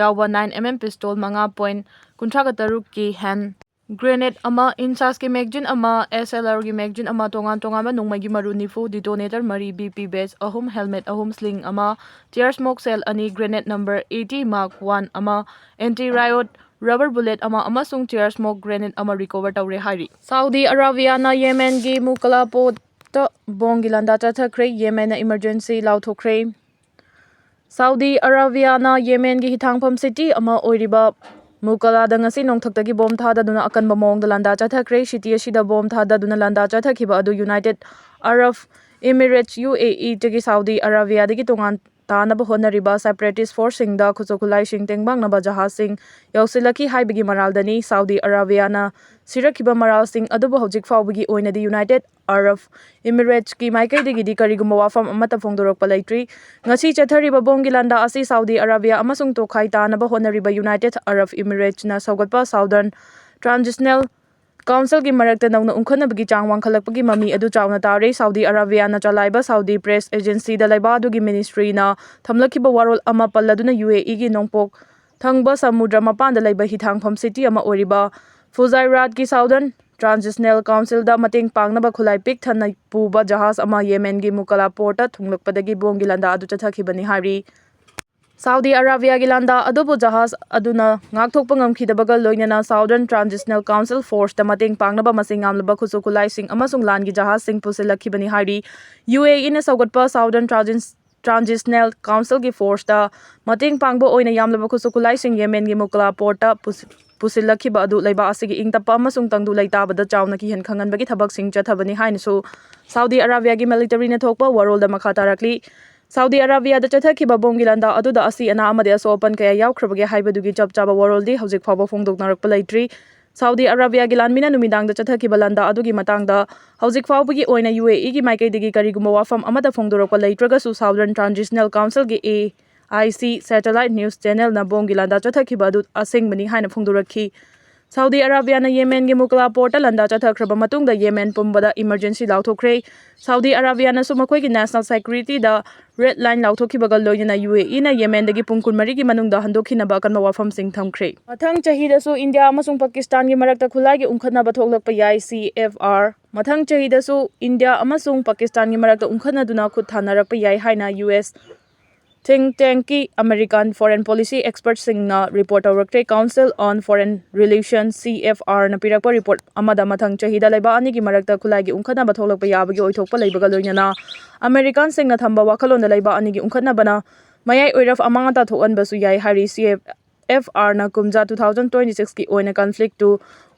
ꯌꯥꯎꯕ nine M M pistol ꯃꯉꯥ point ꯀꯨꯟꯊ꯭ꯔꯥꯒ ꯇꯔꯨꯛꯀꯤ hand grenade ꯑꯃ, INSASꯀꯤ magazine ꯑꯃ, S L Rꯒꯤ magazine ꯑꯃ, ꯇꯣꯉꯥꯟ ꯇꯣꯉꯥꯟꯕ ꯅꯣꯡꯃꯩꯒꯤ ꯃꯔꯨ ꯅꯤꯐꯨ, detonator ꯃꯔꯤ, B P vest ꯑꯍꯨꯝ, helmet ꯑꯍꯨꯝ, sling ꯑꯃ, tear smoke shell ꯑꯅꯤ, grenade number eighty Mark one ꯑꯃ, anti riot rubber bullet ꯑꯃ ꯑꯃꯁꯨꯡ tear smoke grenade ꯑꯃ recover ꯇꯧꯔꯦ ꯍꯥꯏꯔꯤ꯫ ꯁꯥꯎꯗꯤ ꯑꯔꯥꯕꯤꯌꯥꯅ ꯌꯦꯃꯦꯟꯒꯤ ꯃꯨꯀꯂꯥ ꯄꯣꯔꯠꯇ ꯕꯣꯝꯒꯤ ꯂꯥꯟꯗꯥ ꯆꯠꯊꯈ꯭ꯔꯦ꯫ ꯌꯦꯃꯦꯟꯅ emergency ꯂꯥꯎꯊꯣꯛꯈ꯭ꯔꯦ꯫ ꯁꯥꯎꯗꯤ ꯑꯔꯥꯕꯤꯌꯥꯅ ꯌꯦꯃꯦꯟꯒꯤ ꯍꯤꯊꯥꯡꯐꯝ city ꯑꯃ ꯑꯣꯏꯔꯤꯕ ꯃꯨꯀꯂꯥꯗ ꯉꯁꯤ ꯅꯣꯡꯊꯛꯇꯒꯤ ꯕꯣꯝ ꯊꯥꯗꯗꯨꯅ ꯑꯀꯟꯕ ꯃꯑꯣꯡꯗ ꯂꯥꯟꯗꯥ ꯆꯠꯊꯈ꯭ꯔꯦ꯫ City ꯑꯁꯤꯗ ꯕꯣꯝ ꯊꯥꯗꯗꯨꯅ ꯂꯥꯟꯗꯥ ꯆꯠꯊꯈꯤꯕ ꯑꯗꯨ United Arab Emirates, U A E ꯗꯒꯤ ꯁꯥꯎꯗꯤ ꯑꯔꯥꯕꯤꯌꯥꯗꯒꯤ ꯇꯣꯉꯥꯟ ꯇꯥꯅꯕ ꯍꯣꯠꯅꯔꯤꯕ separatist forceꯁꯤꯡꯗ ꯈꯨꯠꯁꯨ ꯈꯨꯠꯂꯥꯏꯁꯤꯡ ꯇꯦꯡꯕꯥꯡꯅꯕ ꯖꯍꯥꯖꯁꯤꯡ ꯌꯧꯁꯤꯜꯂꯛꯈꯤ ꯍꯥꯏꯕꯒꯤ ꯃꯔꯥꯜꯗꯅꯤ꯫ ꯁꯥꯎꯗꯤ ꯑꯔꯥꯕꯤꯌꯥꯅ ꯁꯤꯔꯛꯈꯤꯕ ꯃꯔꯥꯜꯁꯤꯡ ꯑꯗꯨꯕꯨ ꯍꯧꯖꯤꯛ ꯐꯥꯎꯕꯒꯤ ꯑꯣꯏꯅꯗꯤ United Arab Emiratesꯀꯤ ꯃꯥꯏꯀꯩꯗꯒꯤꯗꯤ ꯀꯔꯤꯒꯨꯝꯕ ꯋꯥꯐꯝ ꯑꯃꯠꯇ ꯐꯣꯡꯗꯣꯔꯛꯄ ꯂꯩꯇ꯭ꯔꯤ꯫ ꯉꯁꯤ ꯆꯠꯊꯔꯤꯕ ꯕꯣꯝꯒꯤ ꯂꯥꯟꯗꯥ ꯑꯁꯤ ꯁꯥꯎꯗꯤ ꯑꯔꯥꯕꯤꯌꯥ ꯑꯃꯁꯨꯡ ꯇꯣꯈꯥꯏ ꯇꯥꯅꯕ ꯍꯣꯠꯅꯔꯤꯕ United Arab Emiratesꯅ ꯁꯧꯒꯠꯄ Southern Transitional Councilꯒꯤ ꯃꯔꯛꯇ ꯅꯧꯅ ꯎꯪꯈꯠꯅꯕꯒꯤ ꯆꯥꯡ ꯋꯥꯡꯈꯠꯂꯛꯄꯒꯤ ꯃꯃꯤ ꯑꯗꯨ ꯆꯥꯎꯅ ꯇꯥꯔꯦ꯫ ꯁꯥꯎꯗꯤ ꯑꯔꯥꯕꯤꯌꯥꯅ ꯆꯂꯥꯏꯕ Saudi press agencyꯗ ꯂꯩꯕꯥꯛ ꯑꯗꯨꯒꯤ ministryꯅ ꯊꯝꯂꯛꯈꯤꯕ ꯋꯥꯔꯣꯜ ꯑꯃ ꯄꯜꯂꯗꯨꯅ UAEꯒꯤ ꯅꯣꯡꯄꯣꯛ ꯊꯪꯕ ꯁꯃꯨꯗ꯭ꯔ ꯃꯄꯥꯟꯗ ꯂꯩꯕ ꯍꯤꯊꯥꯡꯐꯝ city ꯑꯃ ꯑꯣꯏꯔꯤꯕ Fujairahꯒꯤ Southern Transitional Councilꯗ ꯃꯇꯦꯡ ꯄꯥꯡꯅꯕ ꯈꯨꯠꯂꯥꯏ ꯄꯤꯛ ꯊꯟꯅ ꯄꯨꯕ ꯖꯍꯥꯖ ꯑꯃ ꯌꯦꯃꯦꯟꯒꯤ ꯃꯨꯀꯂꯥ ꯄꯣꯔꯠꯇ ꯊꯨꯡꯂꯛꯄꯗꯒꯤ ꯕꯣꯝꯒꯤ ꯂꯥꯟꯗꯥ ꯑꯗꯨ ꯆꯠꯊꯈꯤꯕꯅꯤ ꯍꯥꯏꯔꯤ꯫ ꯁꯥꯎꯗꯤ ꯑꯔꯥꯕꯤꯌꯥꯒꯤ ꯂꯥꯟꯗꯥ ꯑꯗꯨꯕꯨ ꯖꯍꯥꯖ ꯑꯗꯨꯅ ꯉꯥꯛꯊꯣꯛꯄ ꯉꯝꯈꯤꯗꯕꯒ ꯂꯣꯏꯅꯅ Southern Transitional Council Forceꯇ ꯃꯇꯦꯡ ꯄꯥꯡꯅꯕ ꯃꯁꯤꯡ ꯌꯥꯝꯂꯕ ꯈꯨꯠꯁꯨ ꯈꯨꯠꯂꯥꯏꯁꯤꯡ ꯑꯃꯁꯨꯡ ꯂꯥꯟꯒꯤ ꯖꯍꯥꯖꯁꯤꯡ ꯄꯨꯁꯤꯜꯂꯛꯈꯤꯕꯅꯤ ꯍꯥꯏꯔꯤ꯫ UAEꯅ ꯁꯧꯒꯠꯄ Southern Transis-, Transitional Councilꯒꯤ forceꯇ ꯃꯇꯦꯡ ꯄꯥꯡꯕ ꯑꯣꯏꯅ ꯌꯥꯝꯂꯕ ꯈꯨꯠꯁꯨ ꯈꯨꯠꯂꯥꯏꯁꯤꯡ ꯌꯦꯃꯦꯟꯒꯤ ꯃꯨꯀꯂꯥ ꯄꯣꯔꯠꯇ ꯄꯨꯁꯤ-, ꯄꯨꯁꯤꯜꯂꯛꯈꯤꯕ ꯑꯗꯨ ꯂꯩꯕꯥꯛ ꯑꯁꯤꯒꯤ ꯏꯪ ꯇꯞꯄ ꯑꯃꯁꯨꯡ ꯇꯪꯗꯨ ꯂꯩꯇꯥꯕꯗ ꯆꯥꯎꯅ ꯀꯤꯍꯟ ꯈꯪꯍꯟꯕꯒꯤ ꯊꯕꯛꯁꯤꯡ ꯆꯠꯊꯕꯅꯤ ꯍꯥꯏꯅꯁꯨ ꯁꯥꯎꯗꯤ ꯑꯔꯥꯕꯤꯌꯥꯒꯤ militaryꯅ ꯊꯣꯛꯄ ꯋꯥꯔꯣꯜꯗ ꯃꯈꯥ ꯇꯥꯔꯛꯂꯤ꯫ ꯁꯥꯎꯗꯤ ꯑꯔꯥꯕꯤꯌꯥꯗ ꯆꯠꯊꯈꯤꯕ ꯕꯣꯝꯒꯤ ꯂꯥꯟꯗꯥ ꯑꯗꯨꯗ ꯑꯁꯤ ꯑꯅꯥ ꯑꯃꯗꯤ ꯑꯁꯣꯛ ꯑꯄꯟ ꯀꯌꯥ ꯌꯥꯎꯈ꯭ꯔꯕꯒꯦ ꯍꯥꯏꯕꯗꯨꯒꯤ ꯆꯞ ꯆꯥꯕ ꯋꯥꯔꯣꯜꯗꯤ ꯍꯧꯖꯤꯛ ꯐꯥꯎꯕ ꯐꯣꯡꯗꯣꯛꯅꯔꯛꯄ ꯂꯩꯇ꯭ꯔꯤ꯫ ꯁꯥꯎꯗꯤ ꯑꯔꯥꯕꯤꯌꯥꯒꯤ ꯂꯥꯟꯃꯤꯅ ꯅꯨꯃꯤꯗꯥꯡꯗ ꯆꯠꯊꯈꯤꯕ ꯂꯥꯟꯗꯥ ꯑꯗꯨꯒꯤ ꯃꯇꯥꯡꯗ ꯍꯧꯖꯤꯛ ꯐꯥꯎꯕꯒꯤ ꯑꯣꯏꯅ ꯌꯨ ꯑꯦ ꯏꯒꯤ ꯃꯥꯏꯀꯩꯗꯒꯤ ꯀꯔꯤꯒꯨꯝꯕ ꯋꯥꯐꯝ ꯑꯃꯠꯇ ꯐꯣꯡꯗꯣꯔꯛꯄ ꯂꯩꯇ꯭ꯔꯒꯁꯨ, Southern Transitional Councilꯒꯤ, A I C, satellite news channelꯅ ꯕꯣꯝꯒꯤ ꯂꯥꯟꯗꯥ ꯆꯠꯊꯈꯤꯕ ꯑꯗꯨ ꯑꯁꯦꯡꯕꯅꯤ ꯍꯥꯏꯅ ꯐꯣꯡꯗꯣꯔꯛꯈꯤ꯫ ꯁꯥꯎꯗꯤ ꯑꯔꯥꯕꯤꯌꯥꯅ ꯌꯦꯃꯦꯟꯒꯤ ꯃꯨꯀꯂꯥ ꯄꯣꯔꯠꯇ ꯂꯥꯟꯗꯥ ꯆꯠꯊꯈ꯭ꯔꯕ ꯃꯇꯨꯡꯗ ꯌꯦꯃꯦꯟ ꯄꯨꯝꯕꯗ emergency ꯂꯥꯎꯊꯣꯛꯈ꯭ꯔꯦ꯫ ꯁꯥꯎꯗꯤ ꯑꯔꯥꯕꯤꯌꯥꯅꯁꯨ ꯃꯈꯣꯏꯒꯤ national securityꯗ red line ꯂꯥꯎꯊꯣꯛꯈꯤꯕꯒ ꯂꯣꯏꯅꯅ ꯌꯨ ꯑꯦ ꯏꯅ ꯌꯦꯃꯦꯟꯗꯒꯤ ꯄꯨꯡ ꯀꯨꯟꯃꯔꯤꯒꯤ ꯃꯅꯨꯡꯗ ꯍꯟꯗꯣꯛꯈꯤꯅꯕ ꯑꯀꯟꯕ ꯋꯥꯐꯝꯁꯤꯡ ꯊꯝꯈ꯭ꯔꯦ꯫ ꯃꯊꯪ ꯆꯍꯤꯗꯁꯨ ꯏꯟꯗꯤꯌꯥ ꯑꯃꯁꯨꯡ ꯄꯥꯀꯤꯁꯇꯥꯟꯒꯤ ꯃꯔꯛꯇ ꯈꯨꯠꯂꯥꯏꯒꯤ ꯎꯪꯈꯠꯅꯕ ꯊꯣꯛꯂꯛꯄ ꯌꯥꯏ, C F R꯫ ꯃꯊꯪ ꯆꯍꯤꯗꯁꯨ ꯏꯟꯗꯤꯌꯥ ꯑꯃꯁꯨꯡ ꯄꯥꯀꯤꯁꯇꯥꯟꯒꯤ ꯃꯔꯛꯇ ꯎꯪꯈꯠꯅꯗꯨꯅ ꯈꯨꯠ ꯊꯥꯅꯔꯛꯄ ꯌꯥꯏ ꯍꯥꯏꯅ U S think tankꯀꯤ American foreign policy expertꯁꯤꯡꯅ report ꯇꯧꯔꯛꯈ꯭ꯔꯦ꯫ Council on Foreign Relations, C F Rꯅ ꯄꯤꯔꯛꯄ report ꯑꯃꯗ ꯃꯊꯪ ꯆꯍꯤꯗ ꯂꯩꯕꯥꯛ ꯑꯅꯤꯒꯤ ꯃꯔꯛꯇ ꯈꯨꯠꯂꯥꯏꯒꯤ ꯎꯪꯈꯠꯅꯕ ꯊꯣꯛꯂꯛꯄ ꯌꯥꯕꯒꯤ ꯑꯣꯏꯊꯣꯛꯄ ꯂꯩꯕꯒ ꯂꯣꯏꯅꯅ Americanꯁꯤꯡꯅ ꯊꯝꯕ ꯋꯥꯈꯜꯂꯣꯟꯗ ꯂꯩꯕꯥꯛ ꯑꯅꯤꯒꯤ ꯎꯪꯈꯠꯅꯕꯅ ꯃꯌꯥꯏ ꯑꯣꯏꯔꯞ ꯑꯃꯥꯡ ꯑꯇꯥ ꯊꯣꯛꯍꯟꯕꯁꯨ ꯌꯥꯏ ꯍꯥꯏꯔꯤ꯫ C F F R ꯅ ꯀꯨꯝꯖꯥ two thousand twenty sixꯀꯤ ꯑꯣꯏꯅ conflict to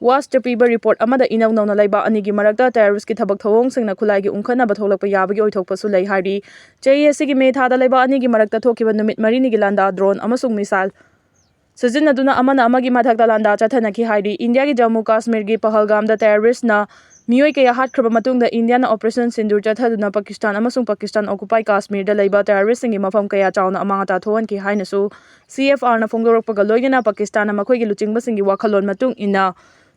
watchꯇ ꯄꯤꯕ report ꯑꯃꯗ ꯏꯅꯧ ꯅꯧꯅ ꯂꯩꯕꯥꯛ ꯑꯅꯤꯒꯤ ꯃꯔꯛꯇ terroristꯀꯤ ꯊꯕꯛ ꯊꯧꯑꯣꯡꯁꯤꯡꯅ ꯈꯨꯠꯂꯥꯏꯒꯤ ꯎꯪꯈꯠꯅꯕ ꯊꯣꯛꯂꯛꯄ ꯌꯥꯕꯒꯤ ꯑꯣꯏꯊꯣꯛꯄꯁꯨ ꯂꯩ ꯍꯥꯏꯔꯤ꯫ ꯆꯍꯤ ꯑꯁꯤꯒꯤ ꯃꯦ ꯊꯥꯗ ꯂꯩꯕꯥꯛ ꯑꯅꯤꯒꯤ ꯃꯔꯛꯇ ꯊꯣꯛꯈꯤꯕ ꯅꯨꯃꯤꯠ ꯃꯔꯤꯅꯤꯒꯤ ꯂꯥꯟꯗꯥ drone ꯑꯃꯁꯨꯡ missile ꯁꯤꯖꯤꯟꯅꯗꯨꯅ ꯑꯃꯅ ꯑꯃꯒꯤ ꯃꯊꯛꯇ ꯂꯥꯟꯗꯥ ꯆꯠꯊꯅꯈꯤ ꯍꯥꯏꯔꯤ꯫ ꯏꯟꯗꯤꯌꯥꯒꯤ ꯖꯝꯃꯨ ꯀꯥꯁꯃꯤꯔꯒꯤ ꯄꯍꯜꯒꯥꯝꯗ terroristꯅ ꯃꯤꯑꯣꯏ ꯀꯌꯥ ꯍꯥꯠꯈ꯭ꯔꯕ ꯃꯇꯨꯡꯗ ꯏꯟꯗꯤꯌꯥꯅ Operation Sindoor ꯆꯠꯊꯗꯨꯅ ꯄꯥꯀꯤꯁꯇꯥꯟ ꯑꯃꯁꯨꯡ ꯄꯥꯀꯤꯁꯇꯥꯟ occupied ꯀꯥꯁꯃꯤꯔꯗ ꯂꯩꯕ terroristꯁꯤꯡꯒꯤ ꯃꯐꯝ ꯀꯌꯥ ꯆꯥꯎꯅ ꯑꯃꯥꯡ ꯑꯇꯥ ꯊꯣꯛꯍꯟꯈꯤ ꯍꯥꯏꯅꯁꯨ C F Rꯅ ꯐꯣꯡꯗꯣꯔꯛꯄꯒ ꯂꯣꯏꯅꯅ ꯄꯥꯀꯤꯁꯇꯥꯟꯅ ꯃꯈꯣꯏꯒꯤ ꯂꯨꯆꯤꯡꯕꯁꯤꯡꯒꯤ ꯋꯥꯈꯜꯂꯣꯟ ꯃꯇꯨꯡ ꯏꯟꯅ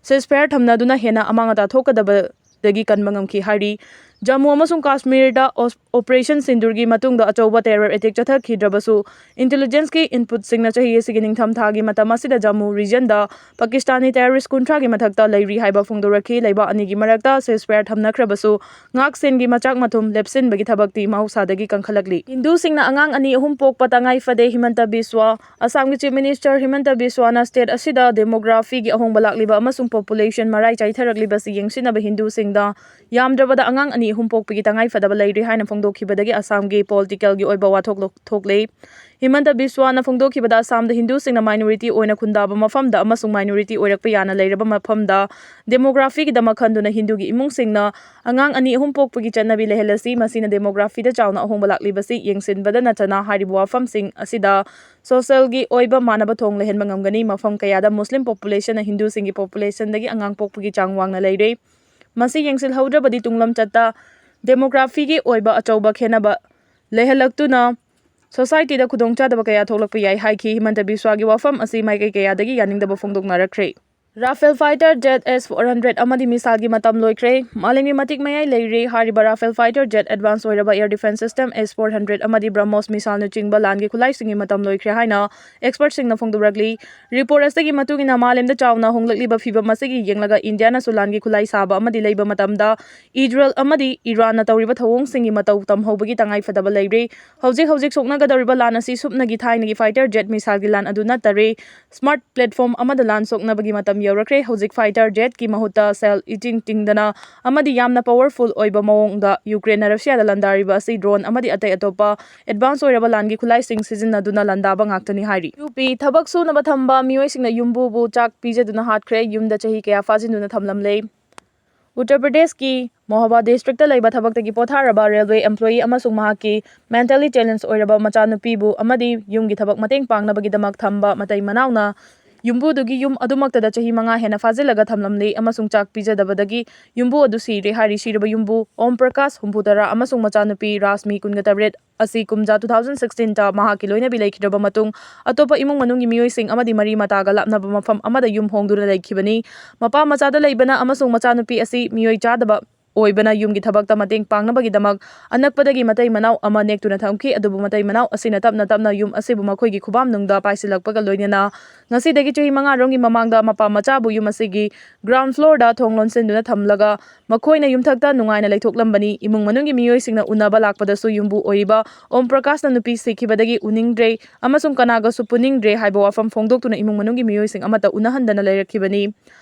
ceasefire ꯊꯝꯅꯗꯨꯅ ꯍꯦꯟꯅ ꯑꯃꯥꯡ ꯑꯇꯥ ꯊꯣꯛꯀꯗꯕꯗꯒꯤ ꯀꯟꯕ ꯉꯝꯈꯤ ꯍꯥꯏꯔꯤ꯫ ꯖꯝꯃꯨ ꯑꯃꯁꯨꯡ ꯀꯥꯁꯃꯤꯔꯗ ꯑꯣꯁ-, Operation Sindoorꯒꯤ ꯃꯇꯨꯡꯗ ꯑꯆꯧꯕ terror attack ꯆꯠꯊꯈꯤꯗ꯭ꯔꯕꯁꯨ, intelligenceꯀꯤ inputꯁꯤꯡꯅ ꯆꯍꯤ ꯑꯁꯤꯒꯤ ꯅꯤꯡꯊꯝ ꯊꯥꯒꯤ ꯃꯇꯝ ꯑꯁꯤꯗ ꯖꯝꯃꯨ regionꯗ ꯄꯥꯀꯤꯁꯇꯥꯅꯤ terrorist ꯀꯨꯟꯊ꯭ꯔꯥꯒꯤ ꯃꯊꯛꯇ ꯂꯩꯔꯤ ꯍꯥꯏꯕ ꯐꯣꯡꯗꯣꯔꯛꯈꯤ꯫ ꯂꯩꯕꯥꯛ ꯑꯅꯤꯒꯤ ꯃꯔꯛꯇ ceasefire ꯊꯝꯅꯈ꯭ꯔꯕꯁꯨ, ꯉꯥꯛꯁꯦꯟꯒꯤ ꯃꯆꯥꯛ ꯃꯊꯨꯝ ꯂꯦꯞꯁꯤꯟꯕꯒꯤ ꯊꯕꯛꯇꯤ ꯃꯍꯧꯁꯥꯗꯒꯤ ꯀꯟꯈꯠꯂꯛꯂꯤ꯫ ꯍꯤꯟꯗꯨꯁꯤꯡꯅ ꯑꯉꯥꯡ ꯑꯅꯤ ꯑꯍꯨꯝ ꯄꯣꯛꯄ ꯇꯉꯥꯏ ꯐꯗꯦ, ꯍꯤꯃꯟꯇ ꯕꯤꯁ꯭ꯋꯥ꯫ ꯑꯁꯥꯝꯒꯤ Chief Minister ꯍꯤꯃꯟꯇ ꯕꯤꯁ꯭ꯋꯥꯅ state ꯑꯁꯤꯗ demographyꯒꯤ ꯑꯍꯣꯡꯕ ꯂꯥꯛꯂꯤꯕ ꯑꯃꯁꯨꯡ population ꯃꯔꯥꯏ ꯆꯥꯏꯊꯔꯛꯂꯤꯕꯁꯤ ꯌꯦꯡꯁꯤꯟꯅꯕ ꯍꯤꯟꯗꯨꯁꯤꯡꯗ ꯌꯥꯝꯗ꯭ꯔꯕꯗ ꯑꯉꯥꯡ ꯑꯅꯤ ꯑꯍꯨꯝ ꯄꯣꯛꯄꯒꯤ ꯇꯉꯥꯏ ꯐꯗꯕ ꯂꯩꯔꯤ ꯍꯥꯏꯅ ꯐꯣꯡꯗꯣꯛꯈꯤꯕꯗꯒꯤ ꯑꯁꯥꯝꯒꯤ ꯄꯣꯂꯤꯇꯤꯀꯦꯜꯒꯤ ꯑꯣꯏꯕ ꯋꯥꯊꯣꯛ ꯂꯧ-, ꯊꯣꯛꯂꯦ꯫ ꯍꯤꯃꯟꯇ ꯕꯤꯁ꯭ꯋꯥꯅ ꯐꯣꯡꯗꯣꯛꯈꯤꯕꯗ ꯑꯁꯥꯝꯗ ꯍꯤꯟꯗꯨꯁꯤꯡꯅ ꯃꯥꯏꯅꯣꯔꯤꯇꯤ ꯑꯣꯏꯅ ꯈꯨꯟꯗꯥꯕ ꯃꯐꯝꯗ ꯑꯃꯁꯨꯡ ꯃꯥꯏꯅꯣꯔꯤꯇꯤ ꯑꯣꯏꯔꯛꯄ ꯌꯥꯅ ꯂꯩꯔꯕ ꯃꯐꯝꯗ ꯗꯦꯃꯣꯒ꯭ꯔꯥꯐꯤꯒꯤꯗꯃꯛ ꯈꯟꯗꯨꯅ ꯍꯤꯟꯗꯨꯒꯤ ꯏꯃꯨꯡꯁꯤꯡꯅ ꯑꯉꯥꯡ ꯑꯅꯤ ꯑꯍꯨꯝ ꯄꯣꯛꯄꯒꯤ ꯆꯠꯅꯕꯤ ꯂꯩꯍꯜꯂꯁꯤ꯫ ꯃꯁꯤꯅ ꯗꯦꯃꯣꯒ꯭ꯔꯥꯐꯤꯗ ꯆꯥꯎꯅ ꯑꯍꯣꯡꯕ ꯂꯥꯛꯂꯤꯕꯁꯤ ꯌꯦꯡꯁꯤꯟꯕꯗ ꯅꯠꯇꯅ ꯍꯥꯏꯔꯤꯕ ꯋꯥꯐꯝꯁꯤꯡ ꯑꯁꯤꯗ ꯁꯣꯁꯦꯜꯒꯤ ꯑꯣꯏꯕ ꯃꯥꯟꯅꯕ ꯊꯣꯡ ꯂꯩꯍꯟꯕ ꯉꯝꯒꯅꯤ꯫ ꯃꯐꯝ ꯀꯌꯥꯗ ꯃꯨꯁꯂꯤꯝ ꯄꯣꯄꯨꯂꯦꯁꯟꯅ ꯍꯤꯟꯗꯨꯁꯤꯡꯒꯤ ꯄꯣꯄꯨꯂꯦꯁꯟꯗꯒꯤ ꯑꯉꯥꯡ ꯄꯣꯛꯄꯒꯤ ꯆꯥꯡ ꯋꯥꯡꯅ ꯂꯩꯔꯦ꯫ ꯃꯁꯤ ꯌꯦꯡꯁꯤꯜꯍꯧꯗ꯭ꯔꯕꯗꯤ ꯇꯨꯡꯂꯝꯆꯠꯇ ꯗꯦꯃꯣꯒ꯭ꯔꯥꯐꯤꯒꯤ ꯑꯣꯏꯕ ꯑꯆꯧꯕ ꯈꯦꯟꯅꯕ ꯂꯩꯍꯜꯂꯛꯇꯨꯅ ꯁꯣꯁꯥꯏꯇꯤꯗ ꯈꯨꯗꯣꯡꯆꯥꯗꯕ ꯀꯌꯥ ꯊꯣꯛꯂꯛꯄ ꯌꯥꯏ ꯍꯥꯏꯈꯤ꯫ ꯍꯤꯃꯟꯇ ꯕꯤꯁ꯭ꯋꯥꯒꯤ ꯋꯥꯐꯝ ꯑꯁꯤ ꯃꯥꯏꯀꯩ ꯀꯌꯥꯗꯒꯤ ꯌꯥꯅꯤꯡꯗꯕ ꯐꯣꯡꯗꯣꯛꯅꯔꯛꯈ꯭ꯔꯦ꯫ ꯔꯥꯐꯦꯜ ꯐꯥꯏꯇꯔ ꯖꯦꯠ ꯑꯦꯁ ꯐꯣꯔ ꯍꯟꯗ꯭ꯔꯦꯠ ꯑꯃꯗꯤ ꯃꯤꯁꯥꯏꯜꯒꯤ ꯃꯇꯝ ꯂꯣꯏꯈ꯭ꯔꯦ꯫ ꯃꯥꯂꯦꯝꯒꯤ ꯃꯇꯤꯛ ꯃꯌꯥꯏ ꯂꯩꯔꯦ꯫ ꯍꯥꯏꯔꯤꯕ ꯔꯥꯐꯦꯜ ꯐꯥꯏꯇꯔ ꯖꯦꯠ ꯑꯦꯗꯚꯥꯟꯁ ꯑꯣꯏꯔꯕ ꯑꯦꯌꯔ ꯗꯤꯐꯦꯟꯁ ꯁꯤꯁꯇꯦꯝ ꯑꯦꯁ ꯐꯣꯔ ꯍꯟꯗ꯭ꯔꯦꯠ ꯑꯃꯗꯤ ꯕ꯭ꯔꯍꯃꯣꯁ ꯃꯤꯁꯥꯏꯜꯅꯆꯤꯡꯕ ꯂꯥꯟꯒꯤ ꯈꯨꯠꯂꯥꯏꯁꯤꯡꯒꯤ ꯃꯇꯝ ꯂꯣꯏꯈ꯭ꯔꯦ ꯍꯥꯏꯅ ꯑꯦꯛꯁꯄꯔꯠꯁꯤꯡꯅ ꯐꯣꯡꯗꯣꯔꯛꯂꯤ꯫ ꯔꯤꯄꯣꯔꯠ ꯑꯁꯤꯒꯤ ꯃꯇꯨꯡ ꯏꯟꯅ ꯃꯥꯂꯦꯝꯗ ꯆꯥꯎꯅ ꯍꯣꯡꯂꯛꯂꯤꯕ ꯐꯤꯕꯝ ꯑꯁꯤꯒꯤ ꯌꯦꯡꯂꯒ ꯏꯟꯗꯤꯌꯥꯅꯁꯨ ꯂꯥꯟꯒꯤ ꯈꯨꯠꯂꯥꯏ ꯁꯥꯕ ꯑꯃꯗꯤ ꯂꯩꯕ ꯃꯇꯝꯗ ꯏꯖꯔꯦꯜ ꯑꯃꯗꯤ ꯏꯔꯥꯟꯅ ꯇꯧꯔꯤꯕ ꯊꯧꯑꯣꯡꯁꯤꯡꯒꯤ ꯃꯇꯧ ꯇꯝꯍꯧꯕꯒꯤ ꯇꯉꯥꯏ ꯐꯗꯕ ꯂꯩꯔꯦ꯫ ꯍꯧꯖꯤꯛ ꯍꯧꯖꯤꯛ ꯁꯣꯛꯅꯒꯗꯧꯔꯤꯕ ꯂꯥꯟ ꯑꯁꯤ ꯁꯨꯞꯅꯒꯤ ꯊꯥꯏꯅꯒꯤ ꯐꯥꯏꯇꯔ ꯖꯦꯠ ꯃꯤꯁꯥꯏꯜꯒꯤ ꯂꯥꯟ ꯑꯗꯨ ꯅꯠꯇꯔꯦ꯫ ꯁ꯭ꯃꯥꯔꯠ ꯄ꯭ꯂꯦꯠꯐꯣꯝ ꯑꯃꯗ ꯂꯥꯟ ꯁꯣꯛꯅꯕꯒꯤ ꯃꯇꯝ ꯌꯧꯔꯛꯈ꯭ꯔꯦ꯫ ꯍꯧꯖꯤꯛ ꯐꯥꯏꯇꯔ ꯖꯦꯠꯀꯤ ꯃꯍꯨꯠꯇ ꯁꯦꯜ ꯏꯆꯤꯡ ꯇꯤꯡꯗꯅ ꯑꯃꯗꯤ ꯌꯥꯝꯅ ꯄꯥꯋꯔꯐꯨꯜ ꯑꯣꯏꯕ ꯃꯑꯣꯡꯗ ꯌꯨꯀ꯭ꯔꯦꯟꯅ ꯔꯁꯤꯌꯥꯗ ꯂꯥꯟꯗꯥꯔꯤꯕ ꯑꯁꯤ ꯗ꯭ꯔꯣꯟ ꯑꯃꯗꯤ ꯑꯇꯩ ꯑꯇꯣꯞꯄ ꯑꯦꯗꯚꯥꯟꯁ ꯑꯣꯏꯔꯕ ꯂꯥꯟꯒꯤ ꯈꯨꯠꯂꯥꯏꯁꯤꯡ ꯁꯤꯖꯤꯟꯅꯗꯨꯅ ꯂꯥꯟꯗꯥꯕ ꯉꯥꯛꯇꯅꯤ ꯍꯥꯏꯔꯤ꯫ ꯌꯨ ꯄꯤ ꯊꯕꯛ ꯁꯨꯅꯕ ꯊꯝꯕ ꯃꯤꯑꯣꯏꯁꯤꯡꯅ ꯌꯨꯝꯕꯨꯕꯨ ꯆꯥꯛ ꯄꯤꯖꯗꯨꯅ ꯍꯥꯠꯈ꯭ꯔꯦ꯫ ꯌꯨꯝꯗ ꯆꯍꯤ ꯀꯌꯥ ꯐꯥꯖꯤꯟꯗꯨꯅ ꯊꯝꯂꯝꯂꯦ꯫ ꯎꯠꯇꯔ ꯄ꯭ꯔꯗꯦꯁꯀꯤ ꯃꯣꯍꯥꯕꯥ ꯗꯤꯁꯇ꯭ꯔꯤꯛꯇ ꯂꯩꯕ ꯊꯕꯛꯇꯒꯤ ꯄꯣꯊꯥꯔꯕ ꯔꯦꯜꯋꯦ ꯑꯦꯝꯄ꯭ꯂꯣꯌꯤ ꯑꯃꯁꯨꯡ ꯃꯍꯥꯛꯀꯤ ꯃꯦꯟꯇꯦꯜꯂꯤ ꯆꯦꯂꯦꯟꯖ ꯑꯣꯏꯔꯕ ꯃꯆꯥꯅꯨꯄꯤꯕꯨ ꯑꯃꯗꯤ ꯌꯨꯝꯒꯤ ꯊꯕꯛ ꯃꯇꯦꯡ ꯄꯥꯡꯅꯕꯒꯤꯗꯃꯛ ꯊꯝꯕ ꯃꯇꯩ ꯃꯅꯥꯎꯅ ꯌꯨꯝꯕꯨꯗꯨꯒꯤ ꯌꯨꯝ ꯑꯗꯨꯃꯛꯇꯗ ꯆꯍꯤ ꯃꯉꯥ ꯍꯦꯟꯅ ꯐꯥꯖꯤꯜꯂꯒ ꯊꯝꯂꯝꯂꯤ ꯑꯃꯁꯨꯡ ꯆꯥꯛ ꯄꯤꯖꯗꯕꯗꯒꯤ ꯌꯨꯝꯕꯨ ꯑꯗꯨ ꯁꯤꯔꯦ ꯍꯥꯏꯔꯤ꯫ ꯁꯤꯔꯕ ꯌꯨꯝꯕꯨ ꯑꯣꯝ ꯄ꯭ꯔꯀꯥꯁ, ꯍꯨꯝꯐꯨꯇꯔꯥ, ꯑꯃꯁꯨꯡ ꯃꯆꯥꯅꯨꯄꯤ ꯔꯥꯁꯃꯤ, ꯀꯨꯟꯒ ꯇꯔꯦꯠ, ꯑꯁꯤ ꯀꯨꯝꯖꯥ two thousand sixteenꯗ ꯃꯍꯥꯛꯀꯤ ꯂꯣꯏꯅꯕꯤ ꯂꯩꯈꯤꯗ꯭ꯔꯕ ꯃꯇꯨꯡ, ꯑꯇꯣꯞꯄ ꯏꯃꯨꯡ ꯃꯅꯨꯡꯒꯤ ꯃꯤꯑꯣꯏꯁꯤꯡ ꯑꯃꯗꯤ ꯃꯔꯤ ꯃꯇꯥꯒ ꯂꯥꯞꯅꯕ ꯃꯐꯝ ꯑꯃꯗ ꯌꯨꯝ ꯍꯣꯡꯗꯨꯅ ꯂꯩꯈꯤꯕꯅꯤ꯫ ꯃꯄꯥ ꯃꯆꯥꯗ ꯂꯩꯕꯅ ꯑꯃꯁꯨꯡ ꯃꯆꯥꯅꯨꯄꯤ ꯑꯁꯤ ꯃꯤꯑꯣꯏ ꯆꯥꯗꯕ ꯑꯣꯏꯕꯅ ꯌꯨꯝꯒꯤ ꯊꯕꯛꯇ ꯃꯇꯦꯡ ꯄꯥꯡꯅꯕꯒꯤꯗꯃꯛ ꯑꯅꯛꯄꯗꯒꯤ ꯃꯇꯩ ꯃꯅꯥꯎ ꯑꯃ ꯅꯦꯛꯇꯨꯅ ꯊꯝꯈꯤ꯫ ꯑꯗꯨꯕꯨ ꯃꯇꯩ ꯃꯅꯥꯎ ꯑꯁꯤꯅ ꯇꯞꯅ ꯇꯞꯅ ꯌꯨꯝ ꯑꯁꯤꯕꯨ ꯃꯈꯣꯏꯒꯤ ꯈꯨꯕꯥꯝꯅꯨꯡꯗ ꯄꯥꯏꯁꯤꯜꯂꯛꯄꯒ ꯂꯣꯏꯅꯅ ꯉꯁꯤꯗꯒꯤ ꯆꯍꯤ ꯃꯉꯥꯔꯣꯝꯒꯤ ꯃꯃꯥꯡꯗ ꯃꯄꯥ ꯃꯆꯥꯕꯨ ꯌꯨꯝ ꯑꯁꯤꯒꯤ ꯒ꯭ꯔꯥꯎꯟ ꯐ꯭ꯂꯣꯔꯗ ꯊꯣꯡ ꯂꯣꯟꯁꯤꯟꯗꯨꯅ ꯊꯝꯂꯒ ꯃꯈꯣꯏꯅ ꯌꯨꯝꯊꯛꯇ ꯅꯨꯡꯉꯥꯏꯅ ꯂꯩꯊꯣꯛꯂꯝꯕꯅꯤ꯫ ꯏꯃꯨꯡ ꯃꯅꯨꯡꯒꯤ ꯃꯤꯑꯣꯏꯁꯤꯡꯅ ꯎꯅꯕ ꯂꯥꯛꯄꯗꯁꯨ ꯌꯨꯝꯕꯨ ꯑꯣꯏꯔꯤꯕ ꯑꯣꯝ ꯄ꯭ꯔꯀꯥꯁꯅ ꯅꯨꯄꯤ ꯁꯤꯈꯤꯕꯗꯒꯤ ꯎꯅꯤꯡꯗ꯭ꯔꯦ ꯑꯃꯁꯨꯡ ꯀꯅꯥꯒꯁꯨ ꯄꯨꯅꯤꯡꯗ꯭ꯔꯦ ꯍꯥꯏꯕ ꯋꯥꯐꯝ ꯐꯣꯡꯗꯣꯛꯇꯨꯅ ꯏꯃꯨꯡ ꯃꯅꯨꯡꯒꯤ ꯃꯤꯑꯣꯏꯁꯤꯡ ꯑꯃꯠꯇ ꯎꯅꯍꯟꯗꯅ ꯂꯩꯔꯛꯈꯤꯕꯅꯤ꯫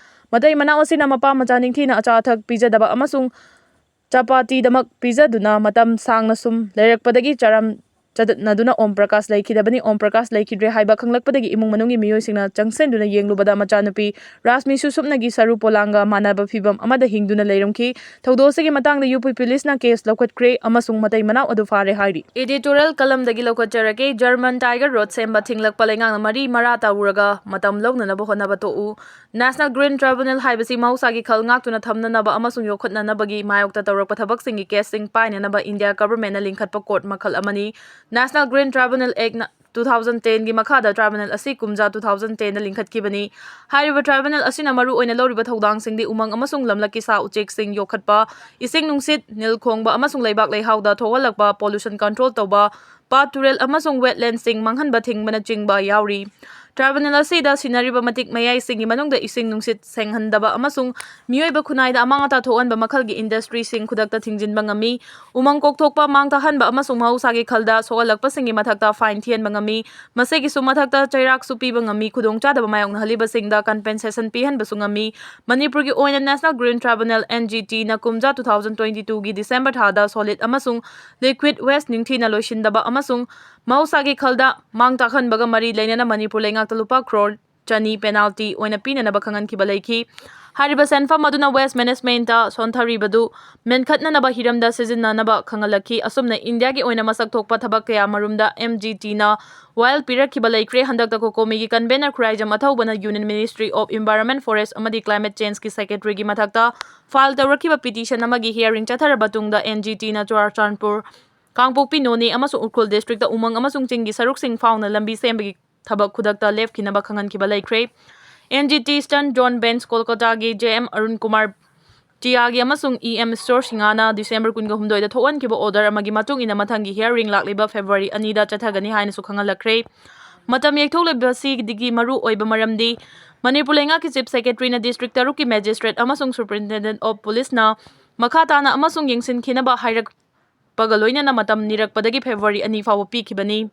ꯃꯇꯩ ꯃꯅꯥꯎ ꯑꯁꯤꯅ ꯃꯄꯥ ꯃꯆꯥ ꯅꯤꯡꯊꯤꯅ ꯑꯆꯥ ꯑꯊꯛ ꯄꯤꯖꯗꯕ ꯑꯃꯁꯨꯡ ꯆꯄꯥꯇꯤꯗꯃꯛ ꯄꯤꯖꯗꯨꯅ ꯃꯇꯝ ꯁꯥꯡꯅ ꯁꯨꯝ ꯂꯩꯔꯛꯄꯗꯒꯤ ꯆꯔꯝ ꯆꯠꯅꯗꯨꯅ ꯑꯣꯝ ꯄ꯭ꯔꯀꯥꯁ ꯂꯩꯈꯤꯗꯕꯅꯤ꯫ ꯑꯣꯝ ꯄ꯭ꯔꯀꯥꯁ ꯂꯩꯈꯤꯗ꯭ꯔꯦ ꯍꯥꯏꯕ ꯈꯪꯂꯛꯄꯗꯒꯤ ꯏꯃꯨꯡ ꯃꯅꯨꯡꯒꯤ ꯃꯤꯑꯣꯏꯁꯤꯡꯅ ꯆꯪꯁꯤꯟꯗꯨꯅ ꯌꯦꯡꯂꯨꯕꯗ ꯃꯆꯥꯅꯨꯄꯤ ꯔꯥꯁꯃꯤꯁꯨ ꯁꯨꯞꯅꯒꯤ ꯁꯔꯨ ꯄꯣꯂꯥꯡꯒ ꯃꯥꯟꯅꯕ ꯐꯤꯚꯝ ꯑꯃꯗ ꯍꯤꯡꯗꯨꯅ ꯂꯩꯔꯝꯈꯤ꯫ ꯊꯧꯗꯣꯛ ꯑꯁꯤꯒꯤ ꯃꯇꯥꯡꯗ ꯌꯨꯄꯤ ꯄꯨꯂꯤꯁꯅ ꯀꯦꯁ ꯂꯧꯈꯠꯈ꯭ꯔꯦ ꯑꯃꯁꯨꯡ ꯃꯇꯩ ꯃꯅꯥꯎ ꯑꯗꯨ ꯐꯥꯔꯦ ꯍꯥꯏꯔꯤ꯫ Editorial columnꯗꯒꯤ ꯂꯧꯈꯠꯆꯔꯒꯦ꯫ ꯖꯔꯃꯟ ꯇꯥꯏꯒꯔ ꯔꯣꯠ ꯁꯦꯝꯕ ꯊꯤꯡꯂꯛꯄ ꯂꯩꯉꯥꯛꯅ ꯃꯔꯤ ꯃꯔꯥ ꯇꯧꯔꯒ ꯃꯇꯝ ꯂꯧꯅꯅꯕ ꯍꯣꯠꯅꯕ ꯇꯣꯛꯎ꯫ National Green Tribunal ꯍꯥꯏꯕꯁꯤ ꯃꯍꯧꯁꯥꯒꯤ ꯈꯜ ꯉꯥꯛꯇꯨꯅ ꯊꯝꯅꯅꯕ ꯑꯃꯁꯨꯡ ꯌꯣꯛꯈꯠꯅꯅꯕꯒꯤ ꯃꯥꯌꯣꯛꯇ ꯇꯧꯔꯛꯄ ꯊꯕꯛꯁꯤꯡꯒꯤ ꯀꯦꯁꯁꯤꯡ ꯄꯥꯏꯅꯅꯕ ꯏꯟꯗꯤꯌꯥ ꯒꯚꯔꯟꯃꯦꯟꯠꯅ ꯂꯤꯡꯈꯠꯄ ꯀꯣꯔꯠ ꯃꯈꯜ ꯑꯃꯅꯤ꯫ National Green Tribunal Actꯅ two thousand tenꯒꯤ ꯃꯈꯥꯗ ꯇ꯭ꯔꯥꯏꯕꯨꯅꯦꯜ ꯑꯁꯤ ꯀꯨꯝꯖꯥ two thousand tenꯗ ꯂꯤꯡꯈꯠꯈꯤꯕꯅꯤ꯫ ꯍꯥꯏꯔꯤꯕ ꯇ꯭ꯔꯥꯏꯕꯨꯅꯦꯜ ꯑꯁꯤꯅ ꯃꯔꯨ ꯑꯣꯏꯅ ꯂꯧꯔꯤꯕ ꯊꯧꯗꯥꯡꯁꯤꯡꯗꯤ ꯎꯃꯪ ꯑꯃꯁꯨꯡ ꯂꯝꯂꯛꯀꯤ ꯁꯥ ꯎꯆꯦꯛꯁꯤꯡ ꯌꯣꯛꯈꯠꯄ, ꯏꯁꯤꯡ ꯅꯨꯡꯁꯤꯠ, ꯅꯤꯜ ꯈꯣꯡꯕ ꯑꯃꯁꯨꯡ ꯂꯩꯕꯥꯛ ꯂꯩꯍꯥꯎꯗ ꯊꯣꯛꯍꯜꯂꯛꯄ pollution control ꯇꯧꯕ, ꯄꯥꯠ, ꯇꯨꯔꯦꯜ ꯑꯃꯁꯨꯡ wetlandꯁꯤꯡ ꯃꯥꯡꯍꯟꯕ ꯊꯤꯡꯕꯅꯆꯤꯡꯕ ꯌꯥꯎꯔꯤ꯫ ꯇ꯭ꯔꯥꯏꯕꯨꯅꯦꯜ ꯑꯁꯤꯗ ꯁꯤꯟꯅꯔꯤꯕ ꯃꯇꯤꯛ ꯃꯌꯥꯏꯁꯤꯡꯒꯤ ꯃꯅꯨꯡꯗ ꯏꯁꯤꯡ ꯅꯨꯡꯁꯤꯠ ꯁꯦꯡꯍꯟꯗꯕ ꯑꯃꯁꯨꯡ ꯃꯤꯑꯣꯏꯕ ꯈꯨꯟꯅꯥꯏꯗ ꯑꯃꯥꯡ ꯑꯇꯥ ꯊꯣꯛꯍꯟꯕ ꯃꯈꯜꯒꯤ industryꯁꯤꯡ ꯈꯨꯗꯛꯇ ꯊꯤꯡꯖꯤꯟꯕ ꯉꯝꯃꯤ꯫ ꯎꯃꯪ ꯀꯣꯛꯊꯣꯛꯄ, ꯃꯥꯡ ꯇꯥꯛꯍꯟꯕ ꯑꯃꯁꯨꯡ ꯃꯍꯧꯁꯥꯒꯤ ꯈꯜꯗ ꯁꯣꯛꯍꯜꯂꯛꯄꯁꯤꯡꯒꯤ ꯃꯊꯛꯇ fine ꯊꯤꯍꯟꯕ ꯉꯝꯃꯤ꯫ ꯃꯁꯤꯒꯤꯁꯨ ꯃꯊꯛꯇ ꯆꯩꯔꯥꯛꯁꯨ ꯄꯤꯕ ꯉꯝꯃꯤ꯫ ꯈꯨꯗꯣꯡꯆꯥꯗꯕ ꯃꯥꯌꯣꯛꯅꯍꯜꯂꯤꯕꯁꯤꯡꯗ compensation ꯄꯤꯍꯟꯕꯁꯨ ꯉꯝꯃꯤ꯫ ꯃꯅꯤꯄꯨꯔꯒꯤ ꯑꯣꯏꯅ National Green Tribunal, NGTꯅ ꯀꯨꯝꯖꯥ two thousand twenty twoꯒꯤ December ꯊꯥꯗ solid ꯑꯃꯁꯨꯡ liquid waste ꯅꯤꯡꯊꯤꯅ ꯂꯣꯏꯁꯤꯟꯗꯕ ꯑꯃꯁꯨꯡ ꯃꯍꯧꯁꯥꯒꯤ ꯈꯜꯗ ꯃꯥꯡ ꯇꯥꯛꯍꯟꯕꯒ ꯃꯔꯤ ꯂꯩꯅꯅ ꯃꯅꯤꯄꯨꯔ ꯂꯩꯉꯥꯛꯇ ꯂꯨꯄꯥ ꯀ꯭ꯔꯣꯔ ꯆꯅꯤ penalty ꯑꯣꯏꯅ ꯄꯤꯅꯅꯕ ꯈꯪꯍꯟꯈꯤꯕ ꯂꯩꯈꯤ꯫ ꯍꯥꯏꯔꯤꯕ ꯁꯦꯟꯐꯝ ꯑꯗꯨꯅ waste managementꯇ ꯁꯣꯟꯊꯔꯤꯕꯗꯨ ꯃꯦꯟꯈꯠꯅꯅꯕ ꯍꯤꯔꯝꯗ ꯁꯤꯖꯤꯟꯅꯅꯕ ꯈꯪꯍꯜꯂꯛꯈꯤ꯫ ꯑꯁꯨꯝꯅ ꯏꯟꯗꯤꯌꯥꯒꯤ ꯑꯣꯏꯅ ꯃꯁꯛ ꯊꯣꯛꯄ ꯊꯕꯛ ꯀꯌꯥ ꯃꯔꯨꯝꯗ MGTꯅ ꯋꯥꯌꯦꯜ ꯄꯤꯔꯛꯈꯤꯕ ꯂꯩꯈ꯭ꯔꯦ꯫ ꯍꯟꯗꯛꯇ COCOMIꯒꯤ convener Khuraijam ꯑꯊꯧꯕꯅ Union Ministry of Environment, Forest ꯑꯃꯗꯤ Climate Changeꯀꯤ secretaryꯒꯤ ꯃꯊꯛꯇ file ꯇꯧꯔꯛꯈꯤꯕ petition ꯑꯃꯒꯤ hearing ꯆꯠꯊꯔꯕ ꯇꯨꯡꯗ NGTꯅ ꯆꯨꯔꯥꯆꯥꯟꯄꯨꯔ, ꯀꯥꯡꯄꯣꯛꯄꯤ, ꯅꯣꯅꯦ ꯑꯃꯁꯨꯡ ꯎꯈ꯭ꯔꯨꯜ districtꯇ ꯎꯃꯪ ꯑꯃꯁꯨꯡ ꯆꯤꯡꯒꯤ ꯁꯔꯨꯛꯁꯤꯡ ꯐꯥꯎꯅ ꯂꯝꯕꯤ ꯁꯦꯝꯕꯒꯤ ꯊꯕꯛ ꯈꯨꯗꯛꯇ ꯂꯦꯞꯈꯤꯅꯕ ꯈꯪꯍꯟꯈꯤꯕ ꯂꯩꯈ꯭ꯔꯦ꯫ NGT Eastern Zone Bench ꯀꯣꯜꯀꯇꯥꯒꯤ J M Arun Kumar Tiagi ꯑꯃꯁꯨꯡ E M Ishwar Singhana December ꯀꯨꯟꯒ ꯍꯨꯝꯗꯣꯏꯗ ꯊꯣꯛꯍꯟꯈꯤꯕ order ꯑꯃꯒꯤ ꯃꯇꯨꯡ ꯏꯟꯅ ꯃꯊꯪꯒꯤ hearing ꯂꯥꯛꯂꯤꯕ February ꯑꯅꯤꯗ ꯆꯠꯊꯒꯅꯤ ꯍꯥꯏꯅꯁꯨ ꯈꯪꯍꯜꯂꯛꯈ꯭ꯔꯦ꯫ ꯃꯇꯝ ꯌꯩꯊꯣꯛꯂꯤꯕꯁꯤꯗꯒꯤ ꯃꯔꯨ ꯑꯣꯏꯕ ꯃꯔꯝꯗꯤ ꯃꯅꯤꯄꯨꯔ ꯂꯩꯉꯥꯛꯀꯤ Chief Secretaryꯅ district ꯇꯔꯨꯛꯀꯤ magistrate ꯑꯃꯁꯨꯡ Superintendent of Policeꯅ ꯃꯈꯥ ꯇꯥꯅ ꯑꯃꯁꯨꯡ ꯌꯦꯡꯁꯤꯟꯈꯤꯅꯕ ꯍꯥꯏꯔꯛꯄꯒ ꯂꯣꯏꯅꯅ ꯃꯇꯝ ꯅꯤꯔꯛꯄꯗꯒꯤ February ꯑꯅꯤ ꯐꯥꯎꯕ ꯄꯤꯈꯤꯕꯅꯤ꯫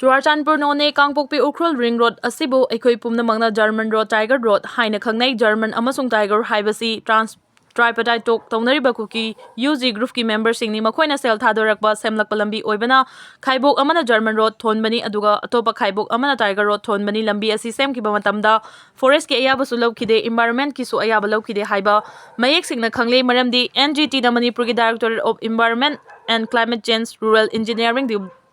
ꯆꯨꯔꯥꯆꯥꯟꯄꯨꯔ, ꯅꯣꯅꯦ, ꯀꯥꯡꯄꯣꯛꯄꯤ, ꯎꯈ꯭ꯔꯨꯜ ring road ꯑꯁꯤꯕꯨ ꯑꯩꯈꯣꯏ ꯄꯨꯝꯅꯃꯛꯅ German road, tiger road ꯍꯥꯏꯅ ꯈꯪꯅꯩ꯫ German ꯑꯃꯁꯨꯡ tiger ꯍꯥꯏꯕꯁꯤ trans tripartite talk ꯇꯧꯅꯔꯤꯕ ꯀꯨꯀꯤ ꯌꯨ ꯖꯤ ꯒ꯭ꯔꯨꯞꯀꯤ ꯃꯦꯝꯕꯔꯁꯤꯡꯅꯤ꯫ ꯃꯈꯣꯏꯅ ꯁꯦꯜ ꯊꯥꯗꯣꯔꯛꯄ ꯁꯦꯝꯂꯛꯄ ꯂꯝꯕꯤ ꯑꯣꯏꯕꯅ ꯈꯥꯏꯕꯣꯛ ꯑꯃꯅ ꯖꯔꯃꯟ ꯔꯣꯗ ꯊꯣꯟꯕꯅꯤ, ꯑꯗꯨꯒ ꯑꯇꯣꯞꯄ ꯈꯥꯏꯕꯣꯛ ꯑꯃꯅ ꯇꯥꯏꯒꯔ ꯔꯣꯗ ꯊꯣꯟꯕꯅꯤ꯫ ꯂꯝꯕꯤ ꯑꯁꯤ ꯁꯦꯝꯈꯤꯕ ꯃꯇꯝꯗ ꯐꯣꯔꯦꯁ꯭ꯠꯀꯤ ꯑꯌꯥꯕꯁꯨ ꯂꯧꯈꯤꯗꯦ, ꯏꯟꯚꯥꯏꯔꯣꯟꯃꯦꯟꯠꯀꯤꯁꯨ ꯑꯌꯥꯕ ꯂꯧꯈꯤꯗꯦ ꯍꯥꯏꯕ ꯃꯌꯦꯛ ꯁꯦꯡꯅ ꯈꯪꯂꯦ꯫ ꯃꯔꯝꯗꯤ ꯑꯦꯟ ꯖꯤ ꯇꯤꯗ, Manipurꯒꯤ Directorate of Environment and Climate Change, Rural Engineering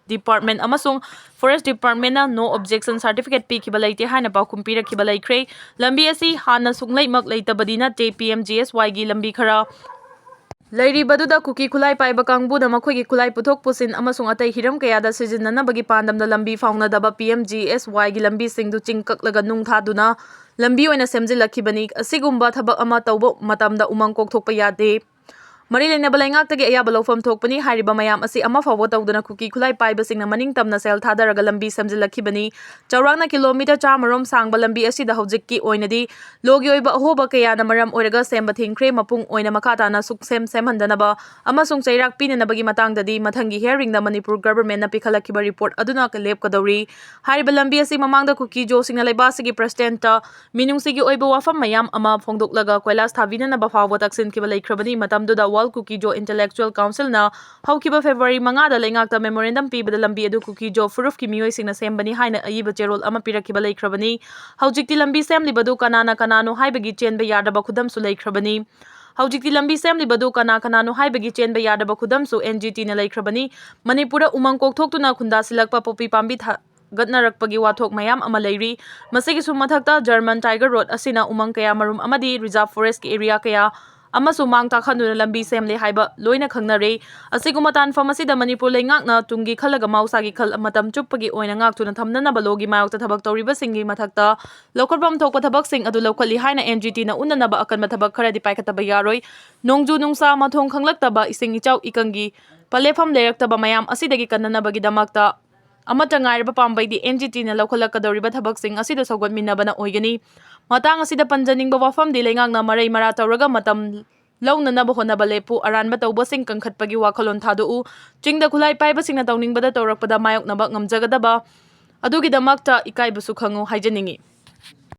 Department ꯑꯃꯁꯨꯡ Forest Departmentꯅ no objection certificate ꯄꯤꯈꯤꯕ ꯂꯩꯇꯦ ꯍꯥꯏꯅ ꯄꯥꯎꯈꯨꯝ ꯄꯤꯔꯛꯈꯤꯕ ꯂꯩꯈ꯭ꯔꯦ꯫ ꯂꯝꯕꯤ ꯑꯁꯤ ꯍꯥꯟꯅ ꯁꯨꯡꯂꯩꯃꯛ ꯂꯩꯇꯕꯗꯤ ꯅꯠꯇꯦ, ꯄꯤ ꯑꯦꯝ ꯖꯤ ꯑꯦꯁ ꯋꯥꯏꯒꯤ ꯂꯝꯕꯤ ꯈꯔ ꯂꯩꯔꯤꯕꯗꯨꯗ ꯀꯨꯀꯤ ꯈꯨꯠꯂꯥꯏ ꯄꯥꯏꯕ ꯀꯥꯡꯕꯨꯅ ꯃꯈꯣꯏꯒꯤ ꯈꯨꯠꯂꯥꯏ ꯄꯨꯊꯣꯛ ꯄꯨꯁꯤꯟ ꯑꯃꯁꯨꯡ ꯑꯇꯩ ꯍꯤꯔꯝ ꯀꯌꯥꯗ ꯁꯤꯖꯤꯟꯅꯅꯕꯒꯤ ꯄꯥꯟꯗꯝꯗ ꯂꯝꯕꯤ ꯐꯥꯎꯅꯗꯕ ꯄꯤ ꯑꯦꯝ ꯖꯤ ꯑꯦꯁ ꯋꯥꯏꯒꯤ ꯂꯝꯕꯤꯁꯤꯡꯗꯨ ꯆꯤꯡ ꯀꯛꯂꯒ ꯅꯨꯡ ꯊꯥꯗꯨꯅ ꯂꯝꯕꯤ ꯑꯣꯏꯅ ꯁꯦꯝꯖꯤꯜꯂꯛꯈꯤꯕꯅꯤ꯫ ꯑꯁꯤꯒꯨꯝꯕ ꯊꯕꯛ ꯑꯃ ꯇꯧꯕ ꯃꯇꯝꯗ ꯎꯃꯪ ꯀꯣꯛꯊꯣꯛꯄ ꯌꯥꯗꯦ꯫ ꯃꯔꯤ ꯂꯩꯅꯕ ꯂꯩꯉꯥꯛꯇꯒꯤ ꯑꯌꯥꯕ ꯂꯧꯐꯝ ꯊꯣꯛꯄꯅꯤ꯫ ꯍꯥꯏꯔꯤꯕ ꯃꯌꯥꯝ ꯑꯁꯤ ꯑꯃ ꯐꯥꯎꯕ ꯇꯧꯗꯅ ꯀꯨꯀꯤ ꯈꯨꯠꯂꯥꯏ ꯄꯥꯏꯕꯁꯤꯡꯅ ꯃꯅꯤꯡ ꯇꯝꯅ ꯁꯦꯜ ꯊꯥꯗꯔꯒ ꯂꯝꯕꯤ ꯁꯦꯝꯖꯤꯜꯂꯛꯈꯤꯕꯅꯤ꯫ ꯆꯥꯎꯔꯥꯛꯅ ꯀꯤꯂꯣꯃꯤꯇꯔ ꯆꯥꯝꯃ ꯔꯣꯝ ꯁꯥꯡꯕ ꯂꯝꯕꯤ ꯑꯁꯤꯗ ꯍꯧꯖꯤꯛꯀꯤ ꯑꯣꯏꯅꯗꯤ ꯂꯣꯒꯤ ꯑꯣꯏꯕ ꯑꯍꯣꯕ ꯀꯌꯥꯅ ꯃꯔꯝ ꯑꯣꯏꯔꯒ ꯁꯦꯝꯕ ꯊꯤꯡꯈ꯭ꯔꯦ꯫ ꯃꯄꯨꯡ ꯑꯣꯏꯅ ꯃꯈꯥ ꯇꯥꯅ ꯁꯨꯛꯁꯦꯝ ꯁꯦꯝꯍꯟꯗꯅꯕ ꯑꯃꯁꯨꯡ ꯆꯩꯔꯥꯛ ꯄꯤꯅꯅꯕꯒꯤ ꯃꯇꯥꯡꯗꯗꯤ ꯃꯊꯪꯒꯤ hearingꯗ ꯃꯅꯤꯄꯨꯔ governmentꯅ ꯄꯤꯈꯠꯂꯛꯈꯤꯕ report ꯑꯗꯨꯅ ꯂꯦꯞꯀꯗꯧꯔꯤ꯫ ꯍꯥꯏꯔꯤꯕ ꯂꯝꯕꯤ ꯑꯁꯤ ꯃꯃꯥꯡꯗ ꯀꯨꯀꯤ ꯖꯣꯁꯤꯡꯅ ꯂꯩꯕꯥꯛ ꯑꯁꯤꯒꯤ presidentꯇ ꯃꯤꯅꯨꯡꯁꯤꯒꯤ ꯑꯣꯏꯕ ꯋꯥꯐꯝ ꯃꯌꯥꯝ ꯑꯃ ꯐꯣꯡꯗꯣꯛꯂꯒ ꯀꯣꯏꯂꯥꯁ ꯊꯥꯕꯤꯅꯅꯕ ꯐꯥꯎꯕ ꯇꯛꯁꯤꯟꯈꯤꯕ ꯂꯩꯈ꯭ꯔꯕꯅꯤ꯫ ꯃꯇꯝꯗꯨꯗ World Kuki-Zo Intellectual Councilꯅ ꯍꯧꯈꯤꯕ February ꯃꯉꯥꯗ ꯂꯩꯉꯥꯛꯇ memorandum ꯄꯤꯕꯗ ꯂꯝꯕꯤ ꯑꯗꯨ ꯀꯨꯀꯤ-ꯖꯣ ꯐꯨꯔꯨꯞꯀꯤ ꯃꯤꯑꯣꯏꯁꯤꯡꯅ ꯁꯦꯝꯕꯅꯤ ꯍꯥꯏꯅ ꯑꯏꯕ ꯆꯦꯔꯣꯜ ꯑꯃ ꯄꯤꯔꯛꯈꯤꯕ ꯂꯩꯈ꯭ꯔꯕꯅꯤ꯫ ꯍꯧꯖꯤꯛꯇꯤ ꯂꯝꯕꯤ ꯁꯦꯝꯂꯤꯕꯗꯨ ꯀꯅꯥꯅ ꯀꯅꯥꯅꯣ ꯍꯥꯏꯕꯒꯤ ꯆꯦꯟꯕ ꯌꯥꯗꯕ ꯈꯨꯗꯝꯁꯨ ꯂꯩꯈ꯭ꯔꯕꯅꯤ꯫ ꯍꯧꯖꯤꯛꯇꯤ ꯂꯝꯕꯤ ꯁꯦꯝꯂꯤꯕꯗꯨ ꯀꯅꯥ ꯀꯅꯥꯅꯣ ꯍꯥꯏꯕꯒꯤ ꯆꯦꯟꯕ ꯌꯥꯗꯕ ꯈꯨꯗꯝꯁꯨ ꯑꯦꯟ ꯖꯤ ꯇꯤꯅ ꯂꯩꯈ꯭ꯔꯕꯅꯤ꯫ ꯃꯅꯤꯄꯨꯔꯗ ꯎꯃꯪ ꯀꯣꯛꯊꯣꯛꯇꯨꯅ ꯈꯨꯟꯗꯥꯁꯤꯜꯂꯛꯄ ꯄꯣꯄꯤ ꯄꯥꯝꯕꯤ ꯊꯥꯒꯠꯅꯔꯛꯄꯒꯤ ꯋꯥꯊꯣꯛ ꯃꯌꯥꯝ ꯑꯃ ꯂꯩꯔꯤ꯫ ꯃꯁꯤꯒꯤꯁꯨ ꯃꯊꯛꯇ German Tiger Road ꯑꯁꯤꯅ ꯎꯃꯪ ꯀꯌꯥ ꯃꯔꯨꯝ ꯑꯃꯗꯤ reserve forestꯀꯤ area ꯀꯌꯥ ꯑꯃꯁꯨ ꯃꯥꯡ ꯇꯥꯛꯍꯟꯗꯨꯅ ꯂꯝꯕꯤ ꯁꯦꯝꯂꯦ ꯍꯥꯏꯕ ꯂꯣꯏꯅ ꯈꯪꯅꯔꯦ꯫ ꯑꯁꯤꯒꯨꯝꯕ ꯇꯥꯟꯐꯝ ꯑꯁꯤꯗ ꯃꯅꯤꯄꯨꯔ ꯂꯩꯉꯥꯛꯅ ꯇꯨꯡꯒꯤ ꯈꯜꯂꯒ ꯃꯍꯧꯁꯥꯒꯤ ꯈꯜ ꯃꯇꯝ ꯆꯨꯞꯄꯒꯤ ꯑꯣꯏꯅ ꯉꯥꯛꯇꯨꯅ ꯊꯝꯅꯅꯕ ꯂꯣꯒꯤ ꯃꯥꯌꯣꯛꯇ ꯊꯕꯛ ꯇꯧꯔꯤꯕꯁꯤꯡꯒꯤ ꯃꯊꯛꯇ ꯂꯧꯈꯠꯐꯝ ꯊꯣꯛꯄ ꯊꯕꯛꯁꯤꯡ ꯑꯗꯨ ꯂꯧꯈꯠꯂꯤ ꯍꯥꯏꯅ ꯑꯦꯟ ꯖꯤ ꯇꯤꯅ ꯎꯠꯅꯅꯕ ꯑꯀꯟꯕ ꯊꯕꯛ ꯈꯔꯗꯤ ꯄꯥꯏꯈꯠꯇꯕ ꯌꯥꯔꯣꯏ꯫ ꯅꯣꯡꯖꯨ ꯅꯨꯡꯁꯥ ꯃꯊꯣꯡ ꯈꯪꯂꯛꯇꯕ, ꯏꯁꯤꯡ ꯏꯆꯥꯎ ꯏꯀꯪꯒꯤ ꯄꯂꯦꯐꯝ ꯂꯩꯔꯛꯇꯕ ꯃꯌꯥꯝ ꯑꯁꯤꯗꯒꯤ ꯀꯟꯅꯅꯕꯒꯤꯗꯃꯛꯇ ꯑꯃꯠꯇ ꯉꯥꯏꯔꯕ ꯄꯥꯝꯕꯩꯗꯤ ꯑꯦꯟ ꯖꯤ ꯇꯤꯅ ꯂꯧꯈꯠꯂꯛꯀꯗꯧꯔꯤꯕ ꯊꯕꯛꯁꯤꯡ ꯑꯁꯤꯗ ꯁꯧꯒꯠꯃꯤꯟꯅꯕꯅ ꯑꯣꯏꯒꯅꯤ꯫ ꯃꯇꯥꯡ ꯑꯁꯤꯗ ꯄꯟꯖꯅꯤꯡꯕ ꯋꯥꯐꯝꯗꯤ ꯂꯩꯉꯥꯛꯅ ꯃꯔꯩ ꯃꯔꯥ ꯇꯧꯔꯒ ꯃꯇꯝ ꯂꯧꯅꯅꯕ ꯍꯣꯠꯅꯕ ꯂꯦꯞꯄꯨ, ꯑꯔꯥꯟꯕ ꯇꯧꯕꯁꯤꯡ ꯀꯟꯈꯠꯄꯒꯤ ꯋꯥꯈꯜꯂꯣꯟ ꯊꯥꯗꯣꯛꯎ꯫ ꯆꯤꯡꯗ ꯈꯨꯠꯂꯥꯏ ꯄꯥꯏꯕꯁꯤꯡꯅ ꯇꯧꯅꯤꯡꯕꯗ ꯇꯧꯔꯛꯄꯗ ꯃꯥꯌꯣꯛꯅꯕ ꯉꯝꯖꯒꯗꯕ ꯑꯗꯨꯒꯤꯗꯃꯛꯇ ꯏꯀꯥꯏꯕꯁꯨ ꯈꯪꯉꯨ ꯍꯥꯏꯖꯅꯤꯡꯏ꯫